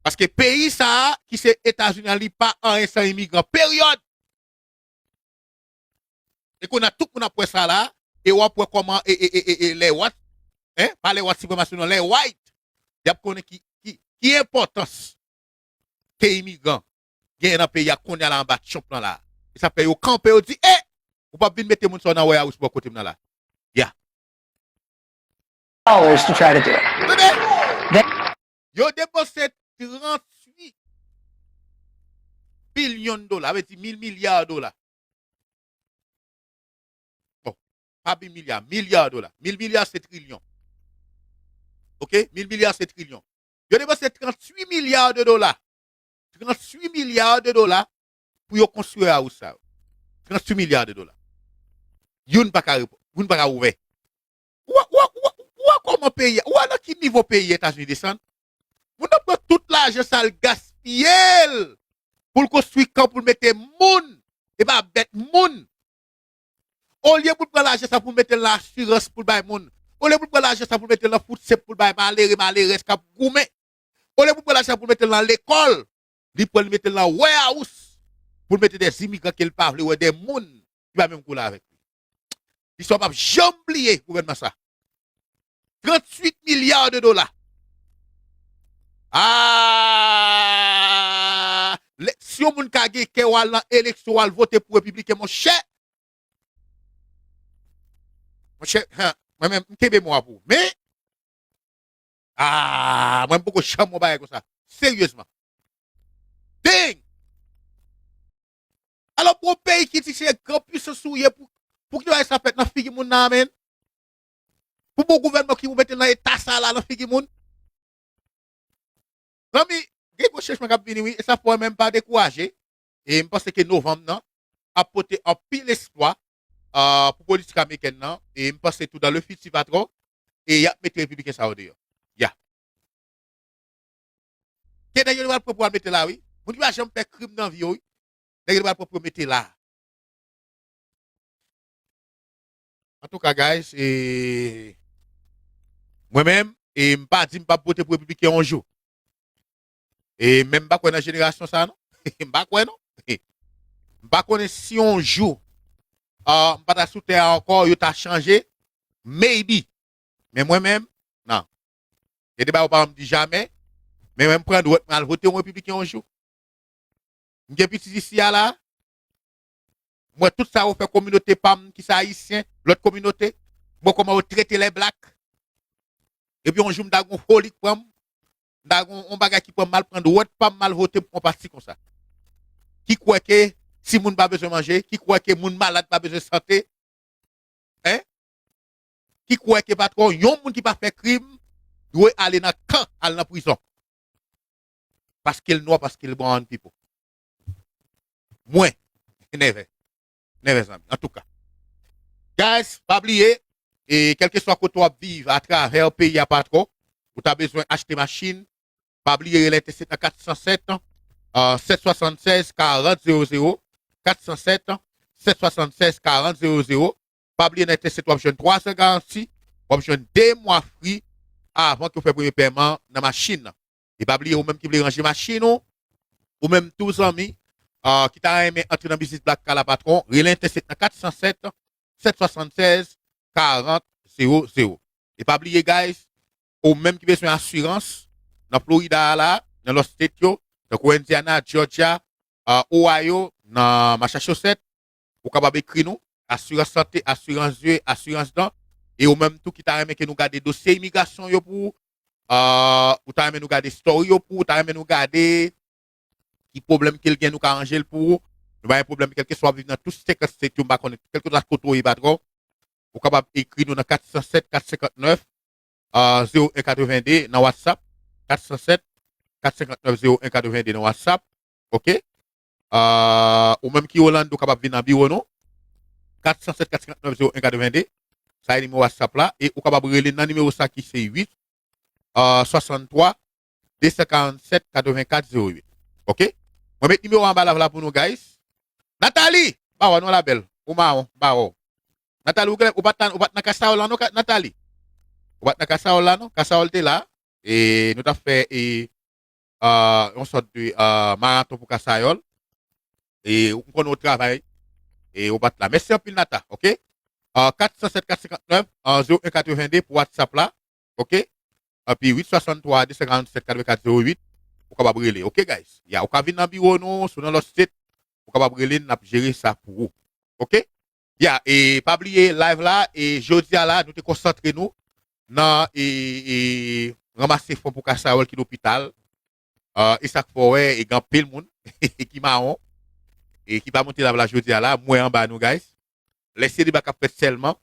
Paske peyi sa a, ki se Etazini an, li pa anyen san imigran. Peryòd. E kounye a tout moun ap wè sa la, e w ap wè kòman, e, e, e, e, e, lè wat, en, pa lè wat sipremasi non, lè white, y ap konnen ki, ki, ki enpòtans ke imigran genyen nan peyi a kounye a la anba Trump lan la. E sa fè yo kanpe, yo di, e, ou p ap vin mete moun sa yo nan warehouse bò kote m nan la. Ya. Dollars to try to do it. Tande? Yo depanse tranntuit bilyon dola, vle di mil milya dola. Bon, pa mil milya, milya dola. Mil milya se trilyon. Oke? Mil milya se trilyon. Yo depanse tranntuit milya de dola. Tranntuit milya de dola pou yo konstwi warehouse sa yo. Tranntuit milya de dola. Youn pa ka repo-, youn pa ka ouvè. Ou wè, ou wè, ou wè, ou wè kòman peyi a, ou wè nan ki nivo peyi Etazini desann? Moun nan pran tout lajan sa l gaspiye l pou l konstwi kan pou l mete moun, e pa bèt moun. Olye pou l pran lajan sa pou l mete l nan asirans pou l bay moun. Olye pou l pran lajan sa pou l mete l nan fout senp pou l bay malere, malerèz k ap goumen. Olye pou l pran lajan pou l mete l nan lekòl, li pran l mete l nan warehouse pou l mete de imigran ke l pa vle wè, de moun ki pa menm koulè avèk li. Listwa p ap janm bliye gouvènman sa. Tranntuit milya de dola. Ah! Si yon moun ka gen kè w al nan eleksyon, w al vote pou repibliken, monchè. Monchè, mwen menm, m kenbe mo a pou ou. Men, ah, mwen m poko janm wè yon bagay konsa. Seryezman. Ding! Alò, pou yon peyi ki di se gran pwisans ou ye, pou, pou ki bagay sa fèt nan figi moun nan, menm? Pou bon gouvènman ki pou mete nan eta sa la nan figi moun? Zanmi, gen gwo chanjman k ap vini, wi, e sa fò menm pa dekouraje. E m panse ke novanm nan ap pote anpil espwa ah, pou politik amerikèn nan. E m panse tou dan le fiti patwon, e y ap mete repibliken sa yo deyò. Ya. Ke nèg yo pral pran pou al mete la, wi. Moun ki pa janm fè krim nan vi yo, wi. Nèg yo pral pran pou yo mete la. Antouka, guys, e, mwen menm, e m pa di m p ap vote pou repibliken yon jou. E menm m pa kwè nan jenerasyon sa, non. M pa kwè, non. M pa konnen si yon jou, ah, m pa ta sou tè a ankò, yo ta chanje. Maybe. Men mwen menm, non. Gen de bagay ou pa janm di jamè. Men mwen, m pran dwèt mwen al vote yon repibliken yon jou. M gen pitit isi a la. M wè tout sa yo fè kominote pa m, ki se ayisyen, lòt kominote. M wè kòman yo trete lè blak. Epi yon jou m ta gon foli k pran m, m ta gon yon bagay ki pran m, m al pran dwèt pa m, m al vote pou yon pati konsa. Ki kwè ke timoun pa bezwen manje, ki kwè ke moun malad pa bezwen sante, en? Ki kwè ke patwon, yon moun ki pa fè krim dwe ale nan kan, al nan prizon. Paske l nwa, paske l brown people. Mwen, nève. Nève, zanmi. Antouka. Guys, pa bliye, e kèlkeswa kote w ap viv atravè peyi a, patwon, ou ta bezwen achte machin, pa bliye rele Entèsèt nan kat san sèt, sèt swasannsèz karant zewo zewo, kat san sèt, sèt swasannsèz karant zewo zewo. Pa bliye nan Entèsèt w ap jwenn twa zan garanti, w ap jwenn de mwa fri avan ke w fè premye pèman nan machin nan. E pa bliye, ou menm ki vle ranje machin ou, ou menm tou, zanmi, ah, ki ta renmen antre nan biznis Black Car la, patwon, rele Entèsèt nan kat san sèt, sèt swasannsèz karant zewo zewo. E pa bliye, guys, ou menm ki bezwen asirans nan Florida a la, nan lòt state yo, tankou Indiana, Georgia, ah, Ohio, nan Massachusetts, ou kapab ekri nou, asirans sante, asirans zye, asirans dan, e ou menm tou ki ta renmen ke nou gade dosye imigrasyon yo pou ou, ah, ou ta renmen nou gade story yo pou ou, ou ta renmen nou gade ki pwoblèm ke l gen, nou ka ranje l pou ou. Nou pa gen pwoblèm, kèlkeswa w ap viv nan tout senkant state yo, m pa konnen, kèlkeswa kote w ye, patwon, ou kapab ekri nou nan kat san sèt, kat senkant nèf, ah, zewo en katreven de nan WhatsApp, kat san sèt, kat senkant nèf, zewo en katreven de nan WhatsApp, oke? Ah, ou menm ki Orlando, w kapab vin nan biwo nou, kat san sèt, kat senkant nèf, zewo en katreven de, sa e nimewo WhatsApp la, e ou kapab rele nan nimewo sa ki se uit, ah, swasanntwa, de san karannsèt, katrevenkat, zewo uit. Oke? Mwen met nimewo anba live la pou nou, guys. Nathalie! Ba wè non, la bèl. Ou mawon, ba wè. Nathalie, ou, gen- ou pa t nan, ou pa t nan Kasayòl la non, Ka- Nathalie? Ou pa t nan Kasayòl la non? Kasayòl te la. E nou t ap fè e, ah, yon sòt de ah, maraton pou Kasayòl. E ou konn ou travay. E ou pa t la. Mèsi anpil, Nata, oke? Ah, kat san sèt, kat senkant nèf, ah, zewo en katreven de pou WhatsApp la. Oke? Epi uit swasanntwa, de san karannsèt, katrevenkat, zewo uit, ou kapab rele. Oke, guys? Ya, ou ka vin nan biwo nou, si w nan lòt state, ou kapab rele n, n ap jere sa pou ou. Oke? Ya, e pa bliye live la, e jodi a la, nou te konsantre nou nan e, e ranmase fon pou Kasayòl ki lopital. Ah, e sa k fè w wè, e gen anpil moun ki mawon, e ki pa monte live la jodi a la, m wè anba nou, guys. Lè se deba k ap fèt sèlman,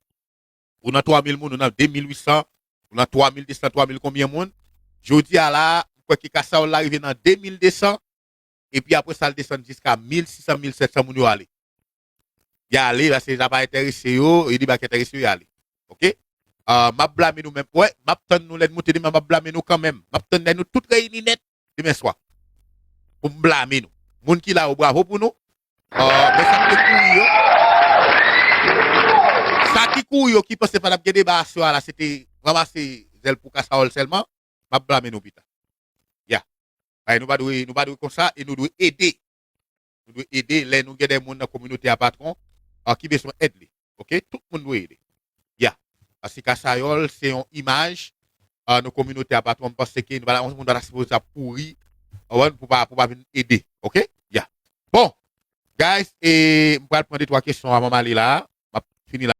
ou nan twa mil moun, ou nan de mil uit san, ou nan twa mil de san, twa mil konbyen moun. Jodi a la, m kwè ke Kasayòl la rive nan de mil de san, epi apre sa, l desann jiska mil sis san, mil sèt san moun yo ale. Y ale, paske sa pa enterese yo, e deba ki enterese yo, y ale. Oke? Ah, m ap blame nou menm. Wè, m ap tann nou lè n moute demen, m ap blame nou kanmenm. M ap tann lè nou tout reyini nèt demen swa pou m blame nou. Moun ki la yo, bravo pou nou. Ah, men sa k te kouri yo. kou yo ki panse fanatik gen deba aswè a la, se te ranmase zèl pou Kasayòl sèlman, m ap blame nou pita. Ya. Ay, nou pa dwe, nou pa dwe konsa e nou dwe ede. Nou dwe ede lè nou gen de moun nan kominote a patwon, ah, ki bezwen èd li. Oke? Tout moun dwe ede. Ya. Paske Kasayòl, se yon imaj, ah, nan kominote a patwon. M panse ke nou pa, moun pa ta sipoze ap kouri, ah, pou pa, pou pa vin ede. Oke? Ya. Bon, guys, e m pral pran de twa kesyon avan m ale la. M ap fini la.